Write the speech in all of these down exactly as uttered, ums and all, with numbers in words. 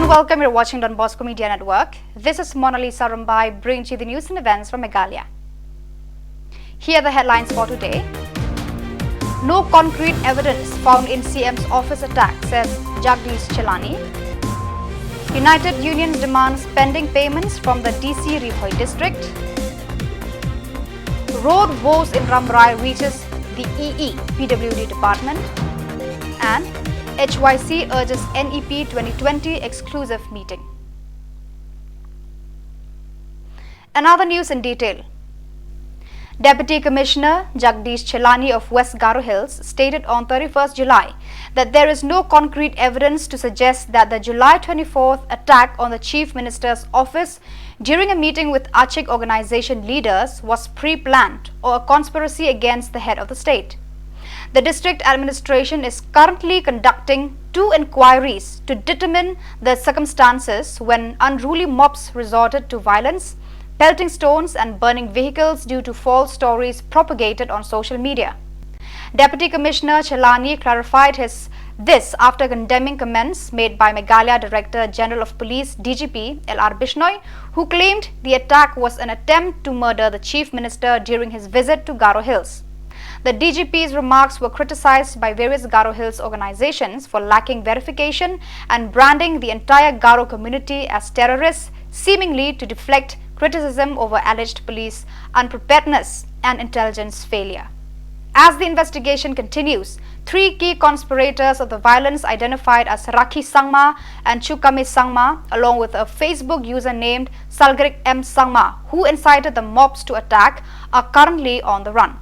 Welcome, you're watching Don Bosco Media Network. This is Mona Lisa Rumbai bringing you the news and events from Meghalaya. Here are the headlines for today. No concrete evidence found in C M's office attack, says Jagdish Chelani. United Unions demands pending payments from the D C Ri Bhoi district. Road woes in Rambrai reaches the E E P W D department. And H Y C urges N E P twenty twenty exclusive meeting. Another news in detail. Deputy Commissioner Jagdish Chelani of West Garo Hills stated on thirty-first July that there is no concrete evidence to suggest that the July twenty-fourth attack on the Chief Minister's office during a meeting with Achik organization leaders was pre-planned or a conspiracy against the head of the state. The district administration is currently conducting two inquiries to determine the circumstances when unruly mobs resorted to violence, pelting stones and burning vehicles due to false stories propagated on social media. Deputy Commissioner Chelani clarified his this after condemning comments made by Meghalaya Director General of Police, D G P, L R Bishnoi, who claimed the attack was an attempt to murder the Chief Minister during his visit to Garo Hills. The D G P's remarks were criticized by various Garo Hills organizations for lacking verification and branding the entire Garo community as terrorists, seemingly to deflect criticism over alleged police unpreparedness and intelligence failure. As the investigation continues, three key conspirators of the violence, identified as Rakhi Sangma and Chukami Sangma, along with a Facebook user named Salgrik M Sangma, who incited the mobs to attack, are currently on the run.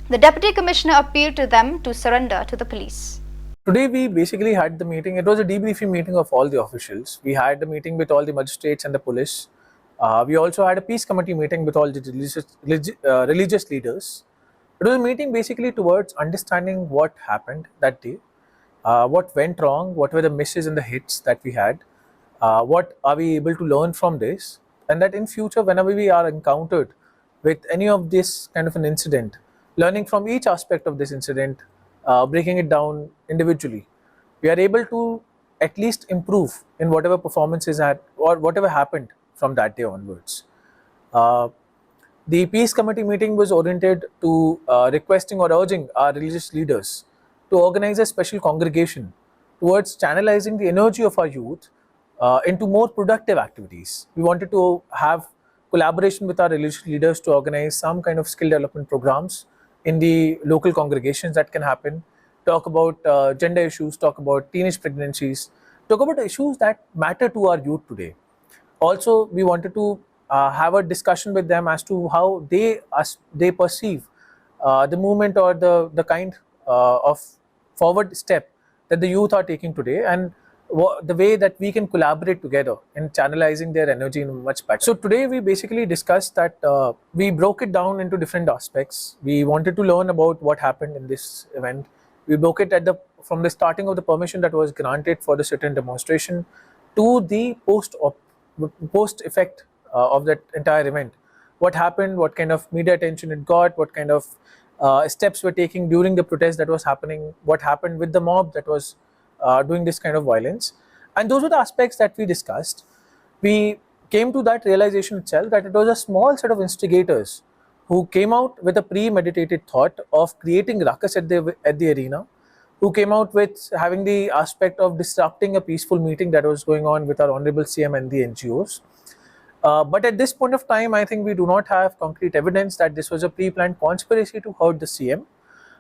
The Deputy Commissioner appealed to them to surrender to the police. Today we basically had the meeting. It was a debriefing meeting of all the officials. We had a meeting with all the magistrates and the police. Uh, we also had a peace committee meeting with all the religious, religi- uh, religious leaders. It was a meeting basically towards understanding what happened that day, uh, what went wrong, what were the misses and the hits that we had, uh, what are we able to learn from this, and that in future, whenever we are encountered with any of this kind of an incident, learning from each aspect of this incident, uh, breaking it down individually, we are able to at least improve in whatever performances had or whatever happened from that day onwards. Uh, the peace committee meeting was oriented to uh, requesting or urging our religious leaders to organize a special congregation towards channelizing the energy of our youth uh, into more productive activities. We wanted to have collaboration with our religious leaders to organize some kind of skill development programs in the local congregations that can happen, talk about uh, gender issues, talk about teenage pregnancies, talk about issues that matter to our youth today. Also, we wanted to uh, have a discussion with them as to how they as they perceive uh, the movement or the the kind uh, of forward step that the youth are taking today, and the way that we can collaborate together in channelizing their energy in much better. So today we basically discussed that uh, we broke it down into different aspects. We wanted to learn about what happened in this event. We broke it at the from the starting of the permission that was granted for the sit-in demonstration to the post op- post effect uh, of that entire event. What happened, what kind of media attention it got, what kind of uh, steps were taking during the protest that was happening, what happened with the mob that was uh, doing this kind of violence. And those were the aspects that we discussed. We came to that realization itself that it was a small set of instigators who came out with a premeditated thought of creating ruckus at the, at the arena, who came out with having the aspect of disrupting a peaceful meeting that was going on with our Honorable C M and the N G Os. Uh, but at this point of time, I think we do not have concrete evidence that this was a pre-planned conspiracy to hurt the C M.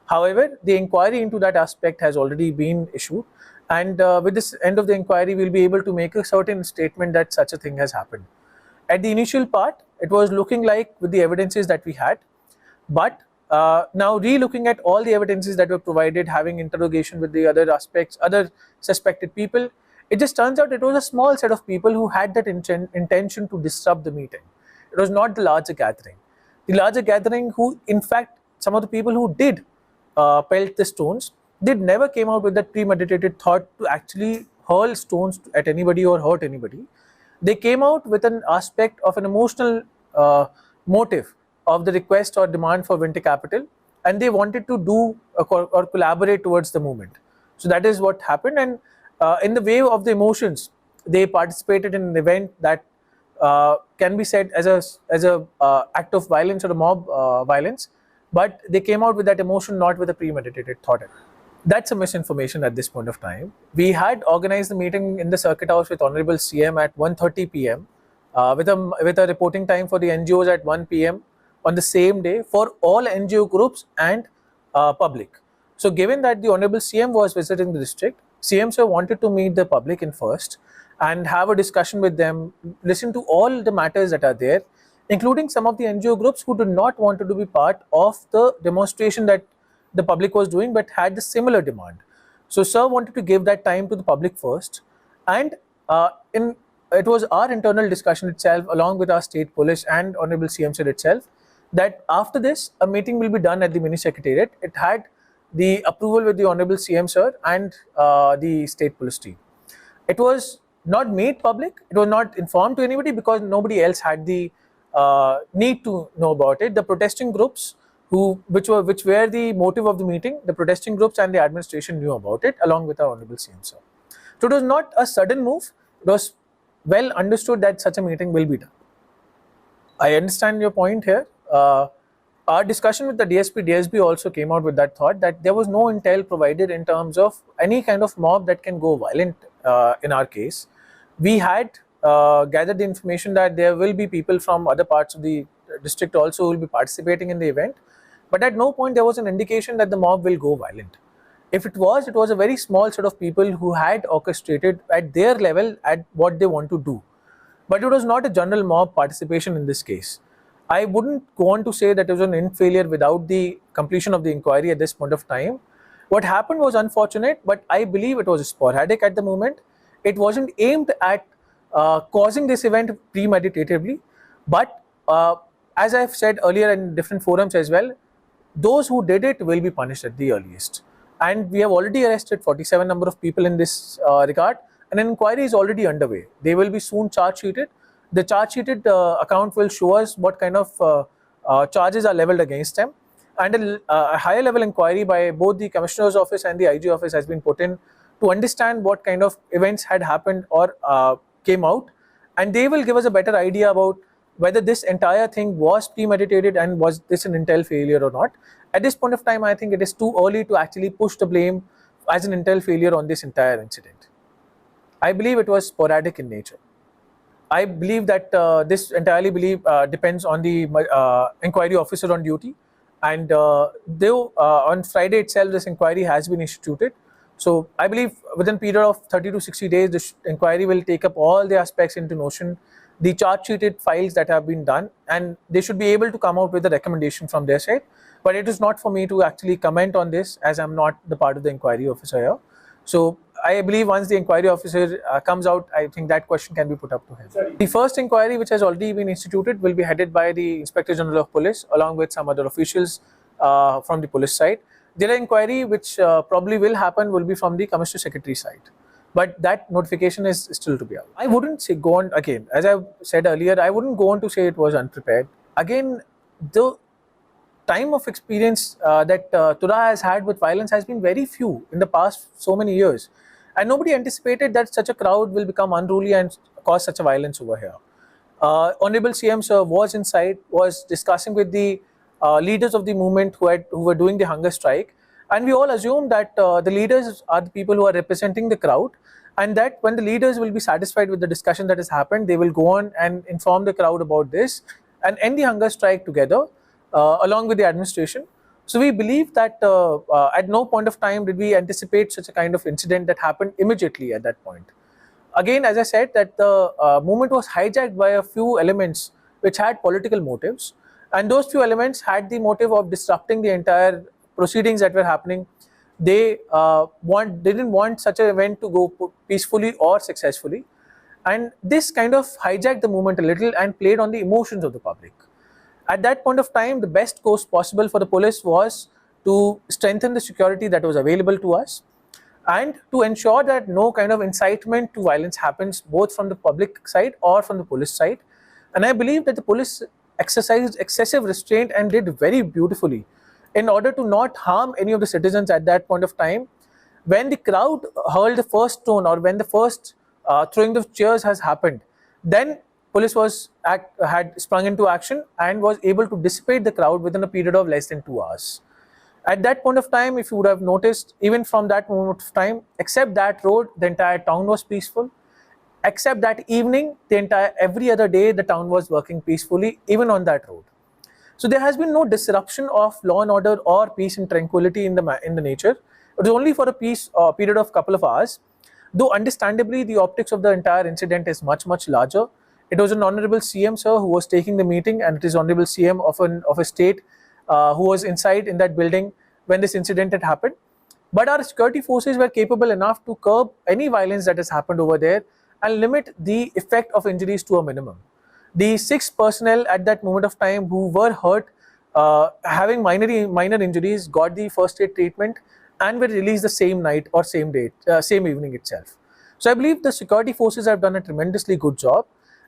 However, the inquiry into that aspect has already been issued, and uh, with this end of the inquiry, we'll be able to make a certain statement that such a thing has happened. At the initial part, it was looking like, with the evidences that we had, but uh, now re-looking at all the evidences that were provided, having interrogation with the other aspects, other suspected people, it just turns out it was a small set of people who had that inten- intention to disrupt the meeting. It was not the larger gathering. The larger gathering, who in fact some of the people who did uh, pelt the stones, did never came out with that premeditated thought to actually hurl stones at anybody or hurt anybody. They came out with an aspect of an emotional uh, motive of the request or demand for winter capital, and they wanted to do a co- or collaborate towards the movement. So that is what happened, and uh, in the wave of the emotions, they participated in an event that uh, can be said as a as a uh, act of violence or a mob uh, violence, but they came out with that emotion, not with a premeditated thought. That's a misinformation at this point of time. We had organized the meeting in the circuit house with Honorable C M at one thirty p m uh, with a with a reporting time for the N G Os at one p m on the same day for all N G O groups and uh, public. So, given that the Honorable C M was visiting the district, C M sir wanted to meet the public in first and have a discussion with them, listen to all the matters that are there, including some of the N G O groups who did not want to be part of the demonstration that the public was doing but had the similar demand. So, sir wanted to give that time to the public first, and uh, in it was our internal discussion itself, along with our state police and Honorable C M sir itself, that after this, a meeting will be done at the mini secretariat. It had the approval with the Honorable C M sir and uh, the state police team. It was not made public. It was not informed to anybody because nobody else had the uh, need to know about it. The protesting groups who which were which were the motive of the meeting, the protesting groups and the administration knew about it along with our Honorable C M sir. So it was not a sudden move. It was well understood that such a meeting will be done. I understand your point here. Uh, our discussion with the D S P, D S B also came out with that thought that there was no intel provided in terms of any kind of mob that can go violent uh, in our case. We had uh, gathered the information that there will be people from other parts of the district also who will be participating in the event, but at no point there was an indication that the mob will go violent. If it was, it was a very small set of people who had orchestrated at their level at what they want to do. But it was not a general mob participation in this case. I wouldn't want to say that it was an end failure without the completion of the inquiry at this point of time. What happened was unfortunate, but I believe it was sporadic at the moment. It wasn't aimed at uh, causing this event premeditatively, but uh, as I've said earlier in different forums as well, those who did it will be punished at the earliest. And we have already arrested forty-seven number of people in this uh, regard, and an inquiry is already underway. They will be soon charge sheeted. The charge sheeted uh, account will show us what kind of uh, uh, charges are leveled against them. And a, uh, a higher level inquiry by both the commissioner's office and the I G office has been put in to understand what kind of events had happened or uh, came out, and they will give us a better idea about whether this entire thing was premeditated and was this an intel failure or not. At this point of time, I think it is too early to actually push the blame as an intel failure on this entire incident. I believe it was sporadic in nature. I believe that uh, this entirely believe uh, depends on the uh, inquiry officer on duty, and uh, though uh, on Friday itself this inquiry has been instituted, so I believe within period of thirty to sixty days, this inquiry will take up all the aspects into notion, the charge sheeted files that have been done, and they should be able to come out with a recommendation from their side. But it is not for me to actually comment on this, as I'm not the part of the inquiry officer here. So I believe once the inquiry officer uh, comes out, I think that question can be put up to him. The first inquiry, which has already been instituted, will be headed by the Inspector General of Police along with some other officials uh, from the police side. The other inquiry, which uh, probably will happen, will be from the Commissioner Secretary side. But that notification is still to be out. I wouldn't say go on again. As I said earlier, I wouldn't go on to say it was unprepared. Again, the time of experience uh, that uh, Tura has had with violence has been very few in the past so many years. And nobody anticipated that such a crowd will become unruly and cause such a violence over here. Uh, Honorable C M sir was inside, was discussing with the uh, leaders of the movement who had who were doing the hunger strike, and we all assume that uh, the leaders are the people who are representing the crowd, and that when the leaders will be satisfied with the discussion that has happened, they will go on and inform the crowd about this and end the hunger strike together uh, along with the administration. So we believe that uh, uh, at no point of time did we anticipate such a kind of incident that happened immediately at that point. Again, as I said, that the uh, movement was hijacked by a few elements which had political motives, and those few elements had the motive of disrupting the entire proceedings that were happening. They uh, want they didn't want such an event to go p- peacefully or successfully, and this kind of hijacked the movement a little and played on the emotions of the public. At that point of time, the best course possible for the police was to strengthen the security that was available to us and to ensure that no kind of incitement to violence happens, both from the public side or from the police side. And I believe that the police exercised excessive restraint and did very beautifully in order to not harm any of the citizens at that point of time. When the crowd hurled the first stone, or when the first uh, throwing the chairs has happened. Then police was act, had sprung into action and was able to dissipate the crowd within a period of less than two hours. At that point of time, if you would have noticed, even from that moment of time, except that road, the entire town was peaceful. Except that evening, the entire every other day, the town was working peacefully, even on that road. So there has been no disruption of law and order or peace and tranquility in the ma- in the nature. It was only for a peace uh, period of couple of hours. Though understandably, the optics of the entire incident is much, much larger. It was an honorable C M, sir, who was taking the meeting, and it is honorable C M of an of a state uh, who was inside in that building when this incident had happened. But our security forces were capable enough to curb any violence that has happened over there and limit the effect of injuries to a minimum. The six personnel at that moment of time who were hurt, uh, having minor minor injuries, got the first aid treatment and were released the same night or same day, uh, same evening itself. So I believe the security forces have done a tremendously good job,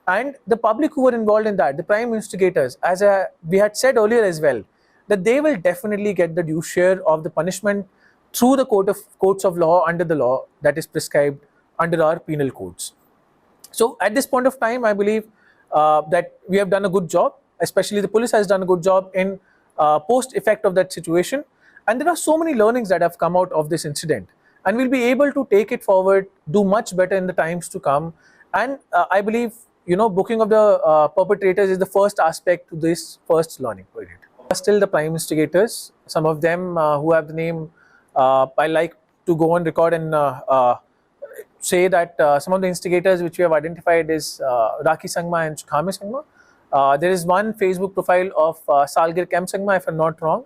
and the public who were involved in that, the prime instigators, as uh, we had said earlier as well, that they will definitely get the due share of the punishment through the court of courts of law under the law that is prescribed under our penal codes. So at this point of time, I believe uh, that we have done a good job. Especially the police has done a good job in uh, post effect of that situation. And there are so many learnings that have come out of this incident, and we'll be able to take it forward, do much better in the times to come. And uh, I believe, you know, booking of the uh, perpetrators is the first aspect to this first learning period. Still, the prime instigators, some of them uh, who have the name, uh, I like to go on record and uh, uh, say that uh, some of the instigators which we have identified is uh, Raki Sangma and Chukhame Sangma. Uh, there is one Facebook profile of uh, Salgir Kem Sangma, if I'm not wrong.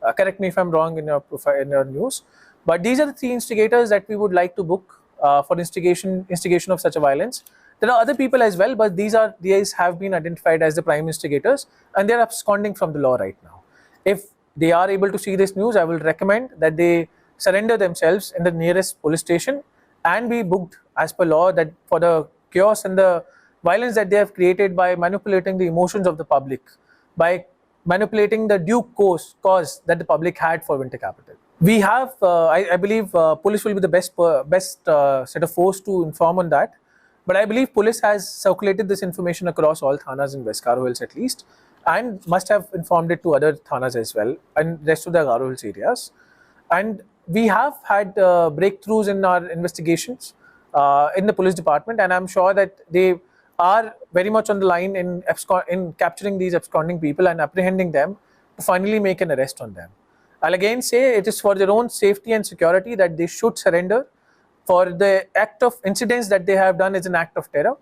Uh, correct me if I'm wrong in your profile, in your news. But these are the three instigators that we would like to book uh, for instigation instigation of such a violence. There are other people as well, but these are these have been identified as the prime instigators, and they are absconding from the law right now. If they are able to see this news, I will recommend that they surrender themselves in the nearest police station and be booked as per law, that for the chaos and the violence that they have created by manipulating the emotions of the public, by manipulating the due cause, cause that the public had for Winter Capital. We have, uh, I, I believe, uh, police will be the best per, best uh, set of force to inform on that. But I believe police has circulated this information across all thanas in West Garo Hills at least, and must have informed it to other thanas as well and rest of the Garo Hills areas. And we have had uh, breakthroughs in our investigations uh, in the police department, and I'm sure that they are very much on the line in abscond- in capturing these absconding people and apprehending them to finally make an arrest on them. I'll again say it is for their own safety and security that they should surrender for the act of incidents that they have done is an act of terror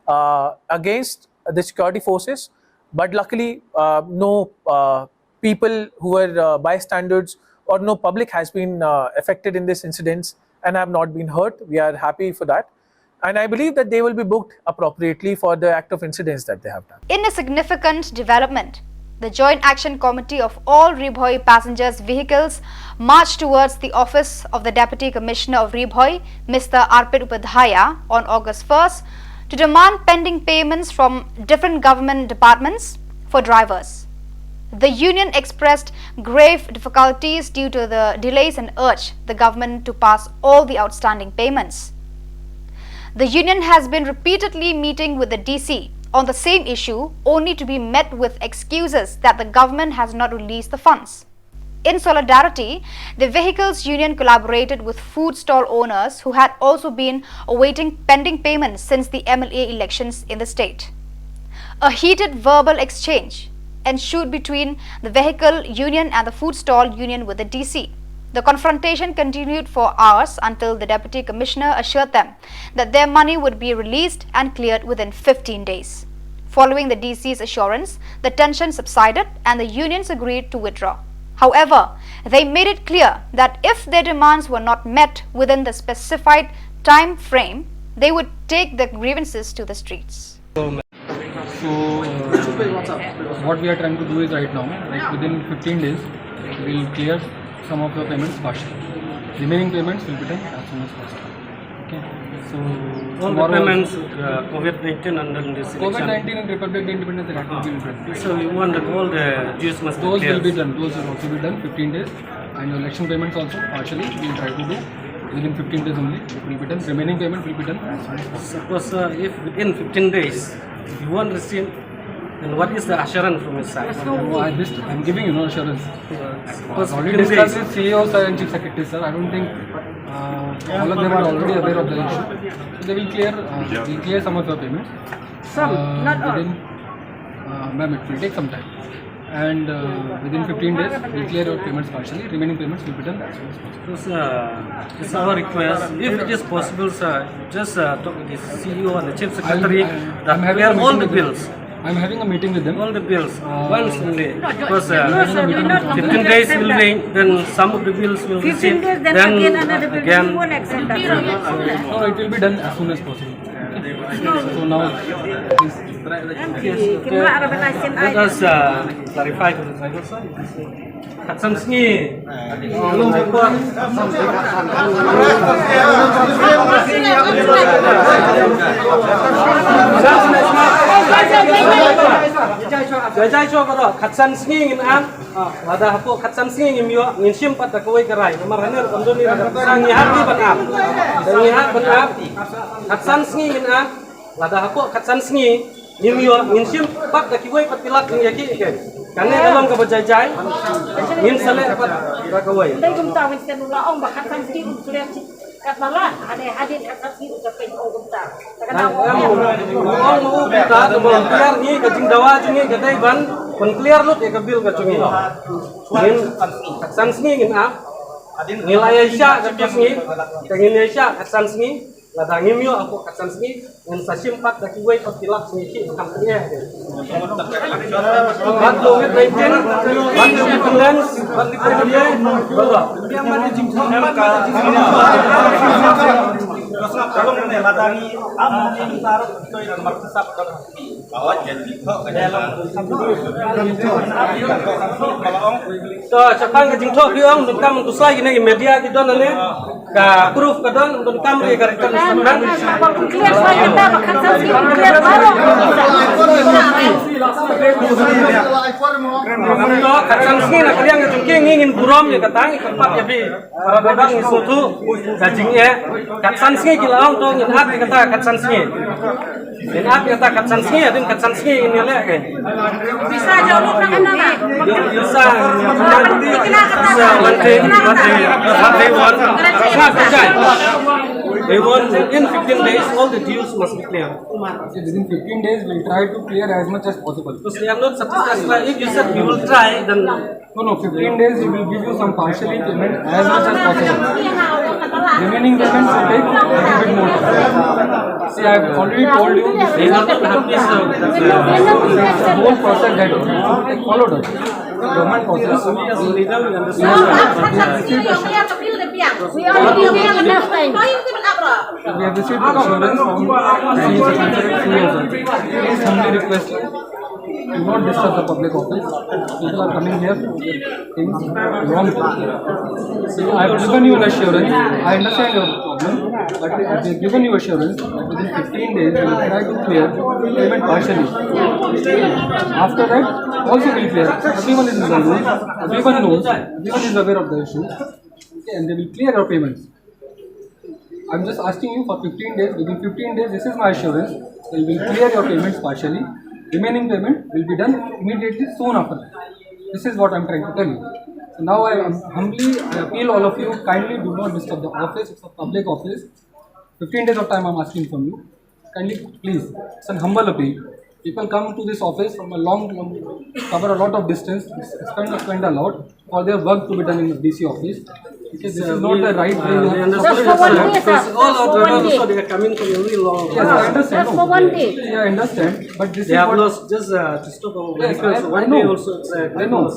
uh, against the security forces. But luckily, uh, no uh, people who were uh, bystanders or no public has been uh, affected in this incidents and have not been hurt. We are happy for that. And I believe that they will be booked appropriately for the act of incidents that they have done. In a significant development, the Joint Action Committee of all Ri Bhoi passengers' vehicles marched towards the office of the Deputy Commissioner of Ri Bhoi, Mister Arpit Upadhyaya, on August first to demand pending payments from different government departments for drivers. The union expressed grave difficulties due to the delays and urged the government to pass all the outstanding payments. The union has been repeatedly meeting with the D C on the same issue, only to be met with excuses that the government has not released the funds. In solidarity, the vehicles union collaborated with food stall owners who had also been awaiting pending payments since the M L A elections in the state. A heated verbal exchange ensued between the vehicle union and the food stall union with the D C. The confrontation continued for hours until the deputy commissioner assured them that their money would be released and cleared within fifteen days. Following the D C's assurance, the tension subsided and the unions agreed to withdraw. However, they made it clear that if their demands were not met within the specified time frame, they would take their grievances to the streets. So, uh, what we are trying to do is right now, like within fifteen days, we'll clear some of the payments partially. Remaining payments will be done as soon as possible. Okay. So, All the tomorrow payments, uh, COVID nineteen and then this COVID election. nineteen and Republic Day Independence Act will be implemented. So you want that all the dues must be Those will cleared. Be done. Those will also be done. Fifteen days, and your election payments also partially we'll try to do. Within fifteen days only, it will be done. Remaining payment will be done as soon as possible. Suppose uh, if within fifteen days you won't receive, then what is the assurance from your side? No, I just, I'm giving you no assurance. I've already discussed with C E O sir and Chief Secretary sir. I don't think uh, all of them are already aware of the issue. So they will clear, uh, will clear some of your payments. Some, uh, not all. Within, uh, ma'am, it will take some time. And uh, within fifteen days, we'll clear your payments partially. Remaining payments will be done as soon as possible. Because uh, it's our request. If it is possible, sir, just uh, talk with the C E O and the chief secretary. I'm, I'm, that I'm having a meeting with them. I'm having a meeting with them. All the bills uh, once only. Because uh, fifteen days will be, then some of the bills will receive. Then again, another bill. Then again, we won't accept that. No, it will be done as soon as possible. So now, please. Let us uh, clarify to the driver, sir. Khatsan sngi. Jai jai sho karo, khatsan sngi ngin am. Lada hapoh khatsan sngi ngim ïoh, ngin shim pat da kawei ka rai. Namar hangne ruh kam don ni, ngi hap ban am. Ngi hap ban am. Khatsan sngi ngin am. Lada hapoh khatsan sngi ngim ïoh, ngin shim pat da kiwei pat ki lak, ngin ïa ki ken. Kane ka long kaba jai jai. Ngin sa leh pat da kawei. Dei kumta Winston u la ong ba khatsan sngi un clear shi. Katba la hadien, hadien khatsan sngi un sa pyn ong kumta. Ong kumta, ka volunteer ngi, ka jingdawa jong ngi ka dei ban, ban clear lut ïa ka bill ka jong ngi. Ngin khatsan sngi ngin am. Ngi la ïaishah katto sngi. Te ngin ïaishah khatsan sngi. Lada ngim ïoh hapoh khatsan sngi, ngin sa shim pat da kiwei pat ki lak sngi ki kham pynïaid. Bad covid nineteen, bad independence, bad independence, bad To, shaphang ka jingthoh phi ong, donkam khuslai kine ki media ki don ne. Ka proof ka don, donkam ri ka written statement. Clear sa kita, ba khatsan sngi clear baroh. To, khatsan sngi na ka liang ka jong ki ngi ngin burom ïa kata, ngi kyrpad ïa phi. Para dang ngi sngewthuh ka jingeh. Khatsan sngi ki la ong to ngin ap ïa kata khatsan sngi. Ngin ap ïa kata khatsan sngi, hadien khatsan sngi ngin ïaleh ke. Pisa jauh lu nak kena lah. Pisa, pisa, one day, one day, one day, one. They want, they want within fifteen days all the dues must be clear. Within fifteen days, we'll try to clear as much as possible. Because they are not satisfied. If you said we will try, then No, no, fifteen days, we will give you some partially payment as much as possible. Remaining payments will take a little bit more time. See, I have already told you, this is the whole process that followed us. Government process. We have received, we have received enough time. We have received assurance from the C E O. Please humbly request you, do not disturb the public office. People are coming here to get things wrong. So I have given you an assurance. I understand your problem, but I have given you assurance that within fifteen days we will try to clear payment partially. After that, also we will clear. Everyone is in the loop. Everyone knows. Everyone is aware of the issue. Okay, and they will clear your payments. I'm just asking you for fifteen days. Within fifteen days, this is my assurance. They will clear your payments partially. Remaining payment will be done immediately soon after that. This is what I'm trying to tell you. So now I am humbly I appeal all of you, kindly do not disturb the office. It's a public office. Fifteen days of time I'm asking from you. Kindly, please, it's an humble appeal. People come to this office from a long, long, cover a lot of distance, spend, spend a lot for their work to be done in the D C office. This is not the right way. Just for one day, sir. All our drivers also, they are coming from a very long. Yes, I understand. Just for one day. Yeah, I understand. But this is what. They have lost just uh, to stop our vehicles. One day also, it's a. I know.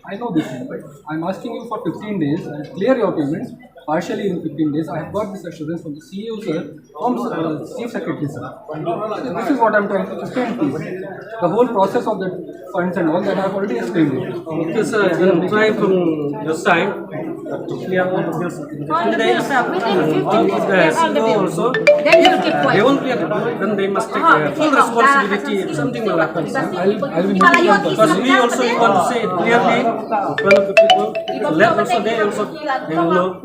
I know this, but I'm asking you for fifteen days and clear your payments partially in fifteen days. I have got this assurance from the C E O, sir, from uh, Chief Secretary, sir. This is what I'm trying to explain to you. The whole process of the funds and all that I've already explained it. Okay, sir, I will try from your side. To clear all the bills within fifteen days. Within fifteen days, clear all the bills. Also, then you'll keep quiet. They won't clear the bill, then they must take uh, full responsibility if something will happen. I'll, I'll be meeting them. Because we also want to say it clearly to fellow people. Let also they also they will know.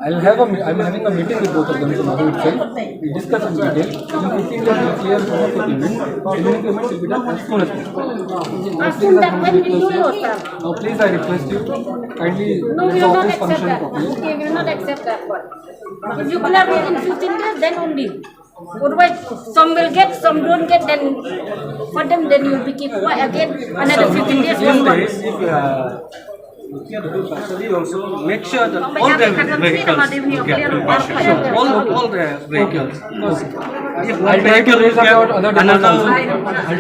I'll have a, I'm having a meeting with both of them tomorrow itself. We discuss in detail. In fifteen days, we'll clear some of the payments. Remaining payments will be done as soon as possible. As soon as when you do yourself. Now, please, I request you, kindly No, we will not accept that. We will not accept that one. If you clear within fifteen days, then only. Otherwise, some will get, some don't get, then for them, then you'll be keep quiet again. Another fifteen days, one month. If, uh, Looking at the bill partially also, make sure that all the vehicles get partial. All, all the vehicles. Because if one vehicle will get, another,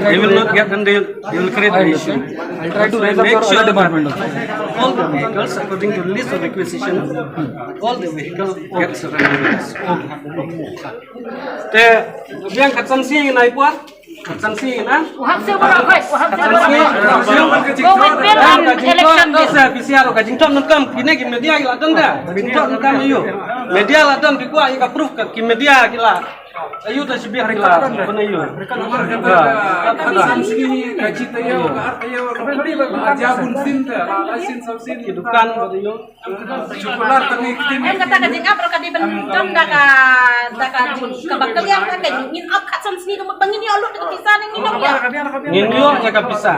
they will not get, then they, they will create an issue. I'll try to raise up your other department also. All the vehicles, according to the list of requisition, all the vehicles get surrendered. Te, biang khatsan sngi nai puat. Khatsan sngi na? Wahap se wahap kai, wahap se wahap kai. Go with bill and election bill. Sa P C R ka jingtop nangkam kine ki media ki la don da. Jingtop nangkam yu. Media la don ki kwah yu ka proof ka ki media ki la. Ayu da shibih ki la. Pun ayu. Khatsan sngi ka jita yu ka ar yu. Ka jabun sin da. Sin sam sin. Ki dukan yu. Em kata ka jingap ruh ka dei ban don da ka, da ka jing, kaba kylliang ka, ngin ap khatsan sngi ka mut ba ngin ïoh lut ka pisa ne ngin ïoh ïa. Ngin ïoh ïa ka pisa.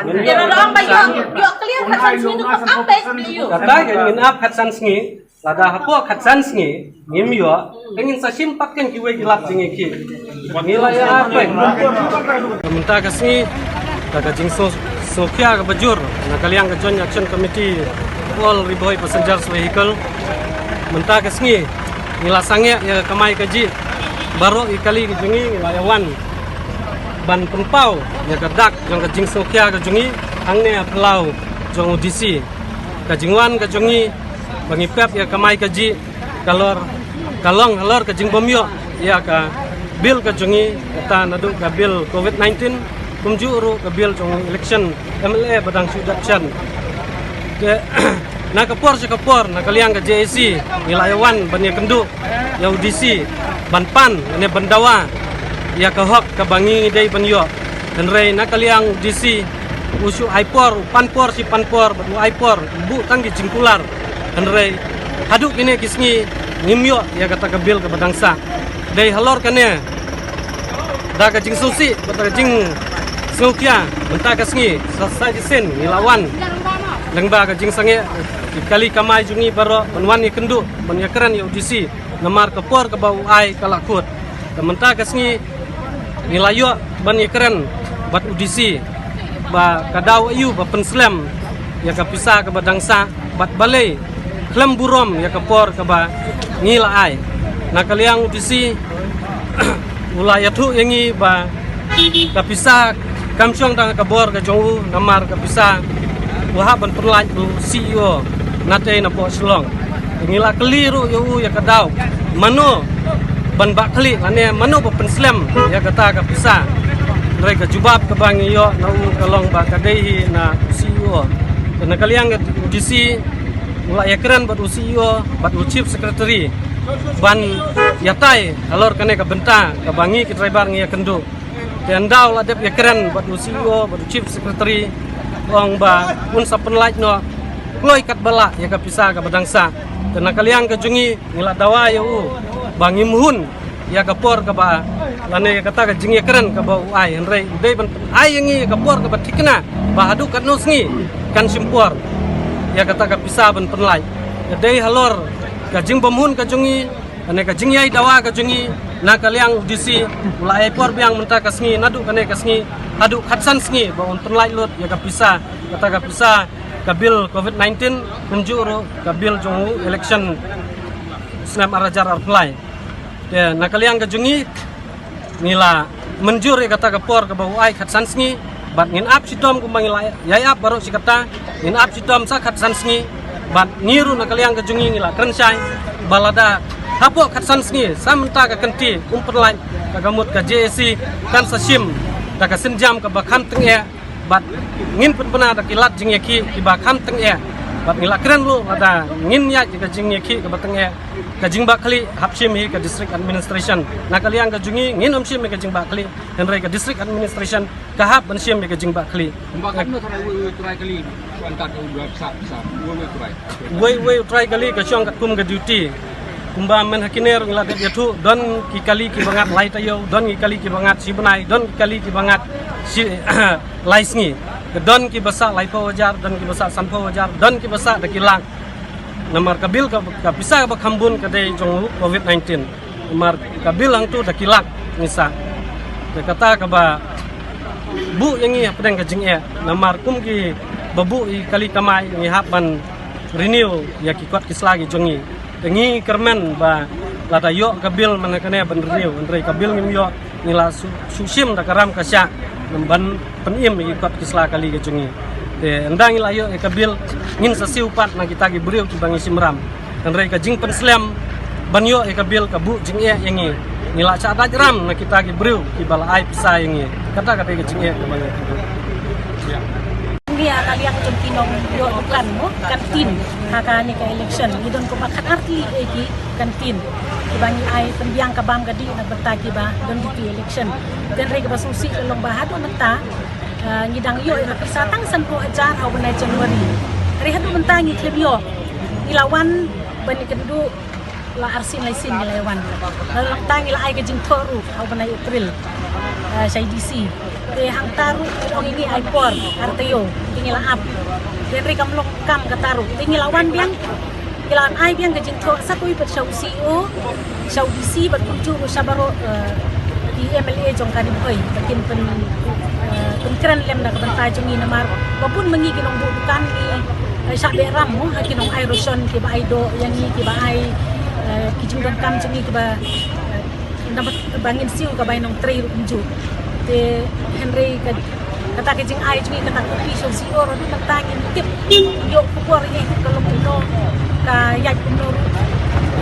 Ngin ïoh ïa ka pisa. Ïoh clear khatsan sngi ka mut ap ba ïoh. Kata ka ngin ap khatsan sngi, lada hapoh khatsan sngi ngim ïoh, te ngin sa shim pat kein kiwei ki lad jingïakhih. Ngi la ïa peit. Mynta ka sngi, da ka jingsngewkhia kaba jur na ka liang ka Joint Action Committee All Ri Bhoi Passengers Vehicle. Mynta ka sngi ngi la sangeh ïa ka kamai kajih baroh ki kali ka jong ngi, ngi la ïa wan ban pynpaw ïa ka dak jong ka jingsngewkhia ka jong ngi hangne ha phyllaw jong u D C. Ka jingwan ka jong ngi ba ngi pep ïa ka kamai kajih ka lor, ka long halor ka jingbym ïoh ïa ka bill ka jong ngi, kata naduh ka bill covid nineteen, kumjuh ruh ka bill jong election M L A ba dang shu dep shen. Te na ka por sha ka por na ka liang ka J A C ngi la ïa wan ban ïakynduh ïa u D C ban pan ne ban dawa ïa ka hok kaba ngi dei ban ïoh. Hynrei na ka liang u D C u shu ai por, u pan por shi pan por bad u ai por, u buh tang ki jingkular. Hynrei haduh kine ki sngi ngim ïoh ïa kata ka bill kaba dang sah. Dei halor kane da ka jingsngewsih bad ka jingsngewkhia mynta ka sngi sa, sa shisien ngi la wan lyngba ka jingsangeh ki kali kamai jong ngi baroh ban wan ïakynduh ban ïakren ïa u D C namar ka por kaba u ai ka la kut. Te mynta ka sngi ngi la ïoh ban ïakren bad u D C ba ka daw aïu ba pynslem ïa ka pisa kaba dang sah bad balei khlem burom ïa ka por kaba ngi la ai. Na ka liang u D C u la ïathuh ïa ngi ba ka pisa kam shong tang ha ka bor ka jong u namar ka pisa u hap ban pynlait u C E O na tei na poh Shillong. Ngi la kylli ruh ïa u ïa ka daw mano ban bah khlieh lane mano ba pynslem ïa kata ka pisa. Hynrei ka jubab kaba ngi ïoh na u ka long ba ka dei hi na u C E O. Te na ka liang u D C u la ïakren bad u C E O bad u Chief Secretary ban ïatai halor kane ka bynta kaba ngi ki driver ngi ïakynduh. Te ynda u la dep ïakren bad u C E O bad u Chief Secretary, u ong ba un sa pynlait noh kloi katba lah ïa ka pisa kaba dang sah. Te na ka liang ka jong ngi ngi la dawa ïa u ba ngim hun ïa ka por kaba lane ïa kata ka jingïakren kaba u ai, hynrei u dei ban ai ïa ngi ïa ka por kaba thikna ba haduh katno sngi kan shim por ïa kata ka pisa ban pynlait. Ka dei halor ka jingbymhun ka jong ngi, lane ka jingïai dawa ka jong ngi na ka liang u D C u la ai por biang mynta ka sngi naduh kane ka sngi haduh khatsan sngi ba un pynlait lut ïa ka pisa, kata ka pisa ka bill covid nineteen kumjuh ruh ka bill jong u election snem ar hajar arphew lai. Te na ka liang ka jong ngi ngi la mynjur ïa kata ka por kaba u ai khatsan sngi bad ngin ap shitom kumba ngi la ïai ap baroh shi katta, ngin ap shitom sa khatsan sngi bad ngi ruh na ka liang ka jong ngi ngi la kren shai ba lada hapoh khatsan sngi sa mynta ka kynti um pynlait ka, ka mut ka J A C kan sa shim da ka sienjam kaba kham tyngeh bad ngin pynbna da ki lad jingïakhih kiba kham tyngeh. Bad ngi la kren ruh lada ngin ïaid ïa ka jingïakhih kaba tyngeh, ka jingbakla hap shim hi ka district administration. Na ka liang ka jong ngi ngin ym shim ïa ka jingbakla, hynrei ka district administration ka hap ban shim ïa ka jingbakla. Kumba katno trai wei wei trai kali, angkat u dua sa sa wei wei trai. Wei wei u trai kali ka shong katkum ka duty. Kumba mynhynnin ruh ngi la dep ïathuh, don ki kali kiba ngat lai taïew, don ki kali kiba ngat shi bnai, don ki kali kiba ngat shi lai sngi. Don kiba sah laiphew hajar, don kiba sah sanphew hajar, don kiba sah da ki lak. Namar ka bill ka, ka pisa kaba kham bun ka dei jong u covid nineteen. Namar ka bill hangtu da ki lak ngi sah. Te kata kaba buh ïa ngi hapdeng ka jingeh. Namar kum kiba buh ïa ki kali kamai ngi hap ban renew ïa ki kot ki sla ki jong ngi. Te ngi kyrmen ba lada ïoh ka bill mynhynnin ban renew, hynrei ka bill ngim ïoh, ngi la shu, shu shim da ka ram ka shah ban pynim ïa ki kot ki sla kali ka jong ngi. Te ynda ngi la ïoh ïa ka bill ngin sa siew pat na kita ki briew kiba ngi shim ram. Hynrei ka jingpynslem ban ïoh ïa ka bill ka buh jingeh ïa ngi. Ngi la shah dait ram na kita ki briew kiba la ai pisa ïa ngi. Kata ka dei ka jingeh kaba ngi. Ngi ïa ka liang jong ki nongïoh dukan mo, kantin, ha kane ka election ngi don kumba khatar tylli ki kantin kiba ngi ai pynbiang ka bam ka dih na ka bynta kiba don ki election. Hynrei kaba sngewsih ka long ba haduh mynta, ah, ngi dang ïoh ïa ka pisa tang sanphew hajar ha u bnai January. Hynrei haduh mynta ngi khlem ïoh. Ngi la wan ban ïakynduh la arsien laisien ngi la wan. La long tang ngi la ai ka jingthoh ruh ha u bnai April, ah, sha i D C. Te hangta ruh ngi ong ïa ngi ai por ar taïew, te ngi la ap. Te hynrei kam long kam kata ruh, te ngi la wan biang, ngi la wan ai biang ka jingthoh sa kawei pat sha u C E O, sha u D C bad kumjuh ruh sha baroh, eh, ki M L A jong ka Ri Bhoi ba kin pyn, eh, pynkren lem da ka bynta jong ngi namar ba bun ma ngi ki nongbuh dukan ngi, eh, shah beh ram mo ha ki nong ai ration kiba ai doh ïa ngi kiba ai, eh, ki jingdonkam jong ngi kiba, eh, namar ba ngin siew ka bai nongtrei ruh kumjuh. Te hynrei ka, kata ka jingai jong ngi kata ka pisa sha u C E O ruh mynta ngim tip ïoh ka por ïa ka long kumno ka ïaid kumno ruh.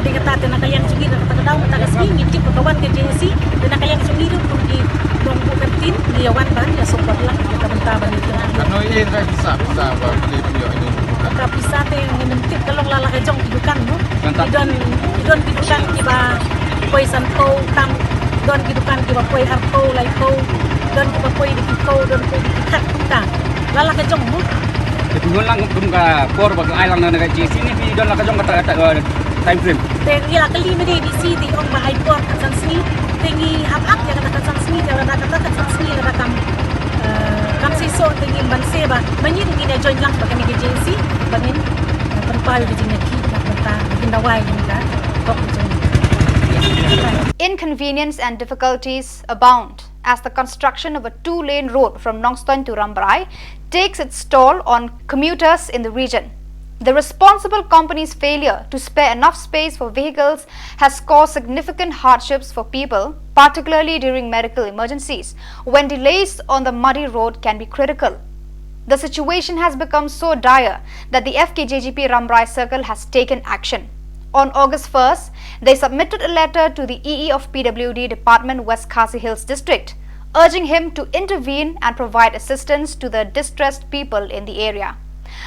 Te kata te na ka liang jong ngi na kata ka daw mynta ka sngi ngi tip ba ka wan ka J A C. Te na ka liang jong ngi ruh kum ki nongbuh kantin ngi ïa wan ban ïa support lang kata mynta ban ïa. Katno ïa ka pisa, pisa ba phi ïoh ïa ka? Ka pisa te ngim tip ka long la la ka jong ki dukan mo. Ki don, ki don ki dukan kiba poi sanphew tam, don ki dukan kiba poi arphew, laiphew, don kiba poi da ki phew, don poi da ki khat kumta. La la ka jong mo. Te phi don lang kum ka por ba ka ai lang na ka J C ne phi don la ka jong kata, kata, eh, time frame. Te ngi la kylli mynne D C te ong ba ai por khatsan sngi. Te ngi hap ap ïa kata khatsan sngi, te lada kata khatsan sngi lada kam, eh, kam seisoh te ngin banse ba mynne te ngin ïa join lang bad kane ka J C ba ngin, eh, pynpaw ïa ka jingïakhih na ka bynta ba kin dawai ïa ka hok ka jong ngi. Inconvenience and difficulties abound as the construction of a two-lane road from Nongstoiñ to Rambrai takes its toll on commuters in the region. The responsible company's failure to spare enough space for vehicles has caused significant hardships for people, particularly during medical emergencies, when delays on the muddy road can be critical. The situation has become so dire that the F K J G P Rambrai Circle has taken action. On August first, they submitted a letter to the E E of P W D Department, West Khasi Hills District, urging him to intervene and provide assistance to the distressed people in the area.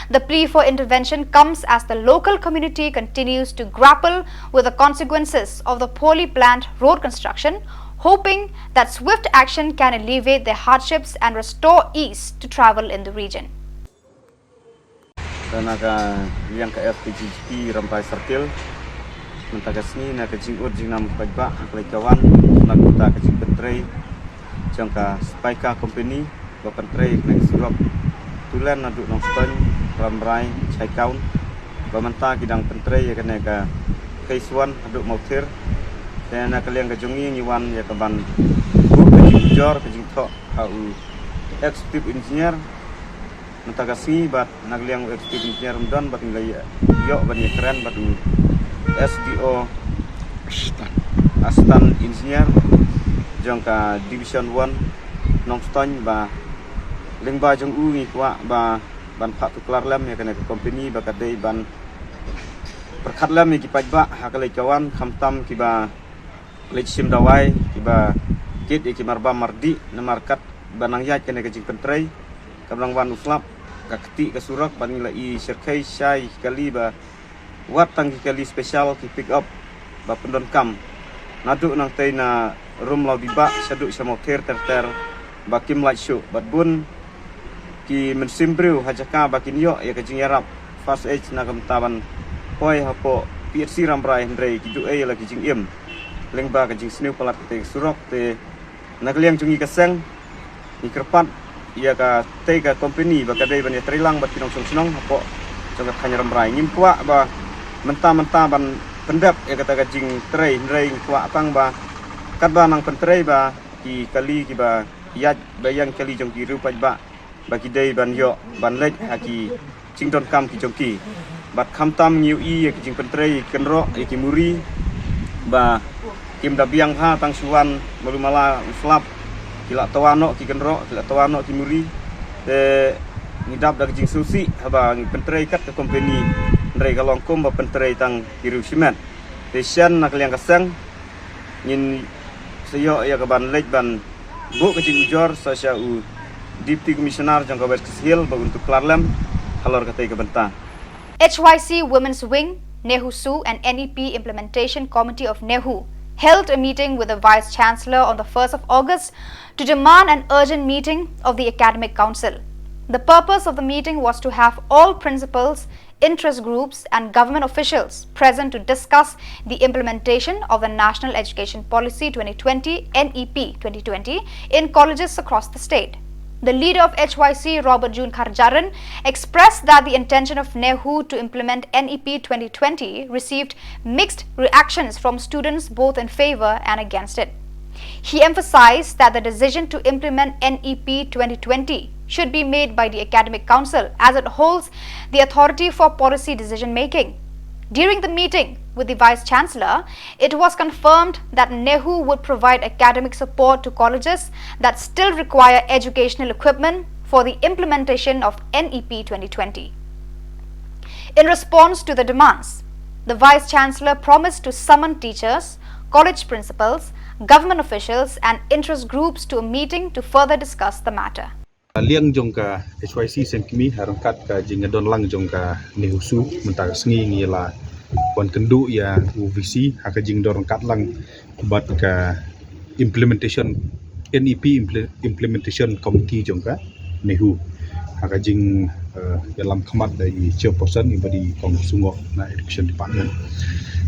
The plea for intervention comes as the local community continues to grapple with the consequences of the poorly planned road construction, hoping that swift action can alleviate their hardships and restore ease to travel in the region. Te na ka liang ka F K J G P Rambrai Circle, mynta ka sngi na ka jingud jingnam paidbah ha ka leit ka wan, na ka bynta ka jingpyntrei jong ka Spika Company ba pyntrei ïa kane ka surok two lane naduh Nongstoiñ, Rambrai, Chaikaun, ba mynta ki dang pyntrei ïa kane ka phase one haduh Mawthir. Te na ka liang ka jong ngi ngi wan ïa ka ban buh ka jingjur ka jingthoh ha u Executive Engineer mynta ka sngi bad na ka liang u Executive Engineer um don bad ngi la ïoh ban ïakren bad u S D O, Assistant Engineer jong ka Division one Nongstoiñ ba lyngba jong u ngi kwah ba ban phah tuklar lem ïa kane ka company ba ka dei ban pyrkhat lem ïa ki paidbah ha ka leit ka wan, khamtam kiba leit shim dawai, kiba kit ïa ki marbam mardih namar katba nang ïaid kane ka jingpyntrei kam nang wan u slap. ka kti ka surok, bad ngi la i syrkhei shai ki kali ba wat tang ki kali special ki pick up ba pyndonkam naduh nangtei na Rumlaw Dibah shaduh sha Mawther ter ter ba kim lait shuh, bad bun ki mynsiem briew ha jaka ba kin ïoh ïa ka jingïarap first aid na ka bynta ban poi hapoh P H C Rambrai, hynrei ki duh ei la ki jingim lyngba ka jingsniew palat katei ka surok. Te na ka liang jong ngi ka seng, ngi kyrpad ïa katei ka company ba ka dei ban ïatreilang bad ki nongshong shnong hapoh jong ka thaiñ Rambrai. Ngim kwah ba mynta mynta ban pyndep ïa kata ka jingtrei, hynrei ngi kwah tang ba katba nang pyntrei ba ki kali kiba ïaid ba ïeng, kali jong ki riew paidbah ba ki dei ban ïoh ban leit ha ki jingdonkam ki jong ki. Bad khamtam ngi ïohi ïa ki jingpyntrei ïa ki kynroh, ïa ki muri ba kim da biang bha, tang shu wan malu mala u slap ki la twa noh ki kynroh, ki la twa noh ki muri. Te ngi dap da ka jingsngewsih haba ngi pyntrei kat ka company, hynrei ka long kum ba pyntrei tang ki riew shimet. Te shen na ka liang ka seng ngin sa ïoh ïa ka ban leit ban buh ka jingujor sa sha u Deputy Commissioner jong ka West Khasi Hills ba un tuklar lem halor katei ka bynta. H Y C Women's Wing, NEHUSU and N E P Implementation Committee of NEHU held a meeting with the Vice Chancellor on the first of August to demand an urgent meeting of the Academic Council. The purpose of the meeting was to have all principals, interest groups and government officials present to discuss the implementation of the National Education Policy twenty twenty, N E P twenty twenty, in colleges across the state. The leader of H Y C, Robert June Kharjaran, expressed that the intention of NEHU to implement N E P twenty twenty received mixed reactions from students, both in favor and against it. He emphasized that the decision to implement N E P twenty twenty should be made by the Academic Council, as it holds the authority for policy decision making. During the meeting with the Vice Chancellor, it was confirmed that NEHU would provide academic support to colleges that still require educational equipment for the implementation of N E P twenty twenty. In response to the demands, the Vice Chancellor promised to summon teachers, college principals, government officials and interest groups to a meeting to further discuss the matter. Liang jong ka H Y C Seng Kmie, ha ryngkat ka jingdon lang jong ka NEHUSU, mynta ka sngi ngi la wan kynduh ïa u VC ha ka jingdon ryngkat lang bad ka implementation, N E P imple-, implementation committee jong ka NEHU ha ka jing, eh, ïalam khmat da i chairperson, i ba dei Kong Sungoh na Education Department.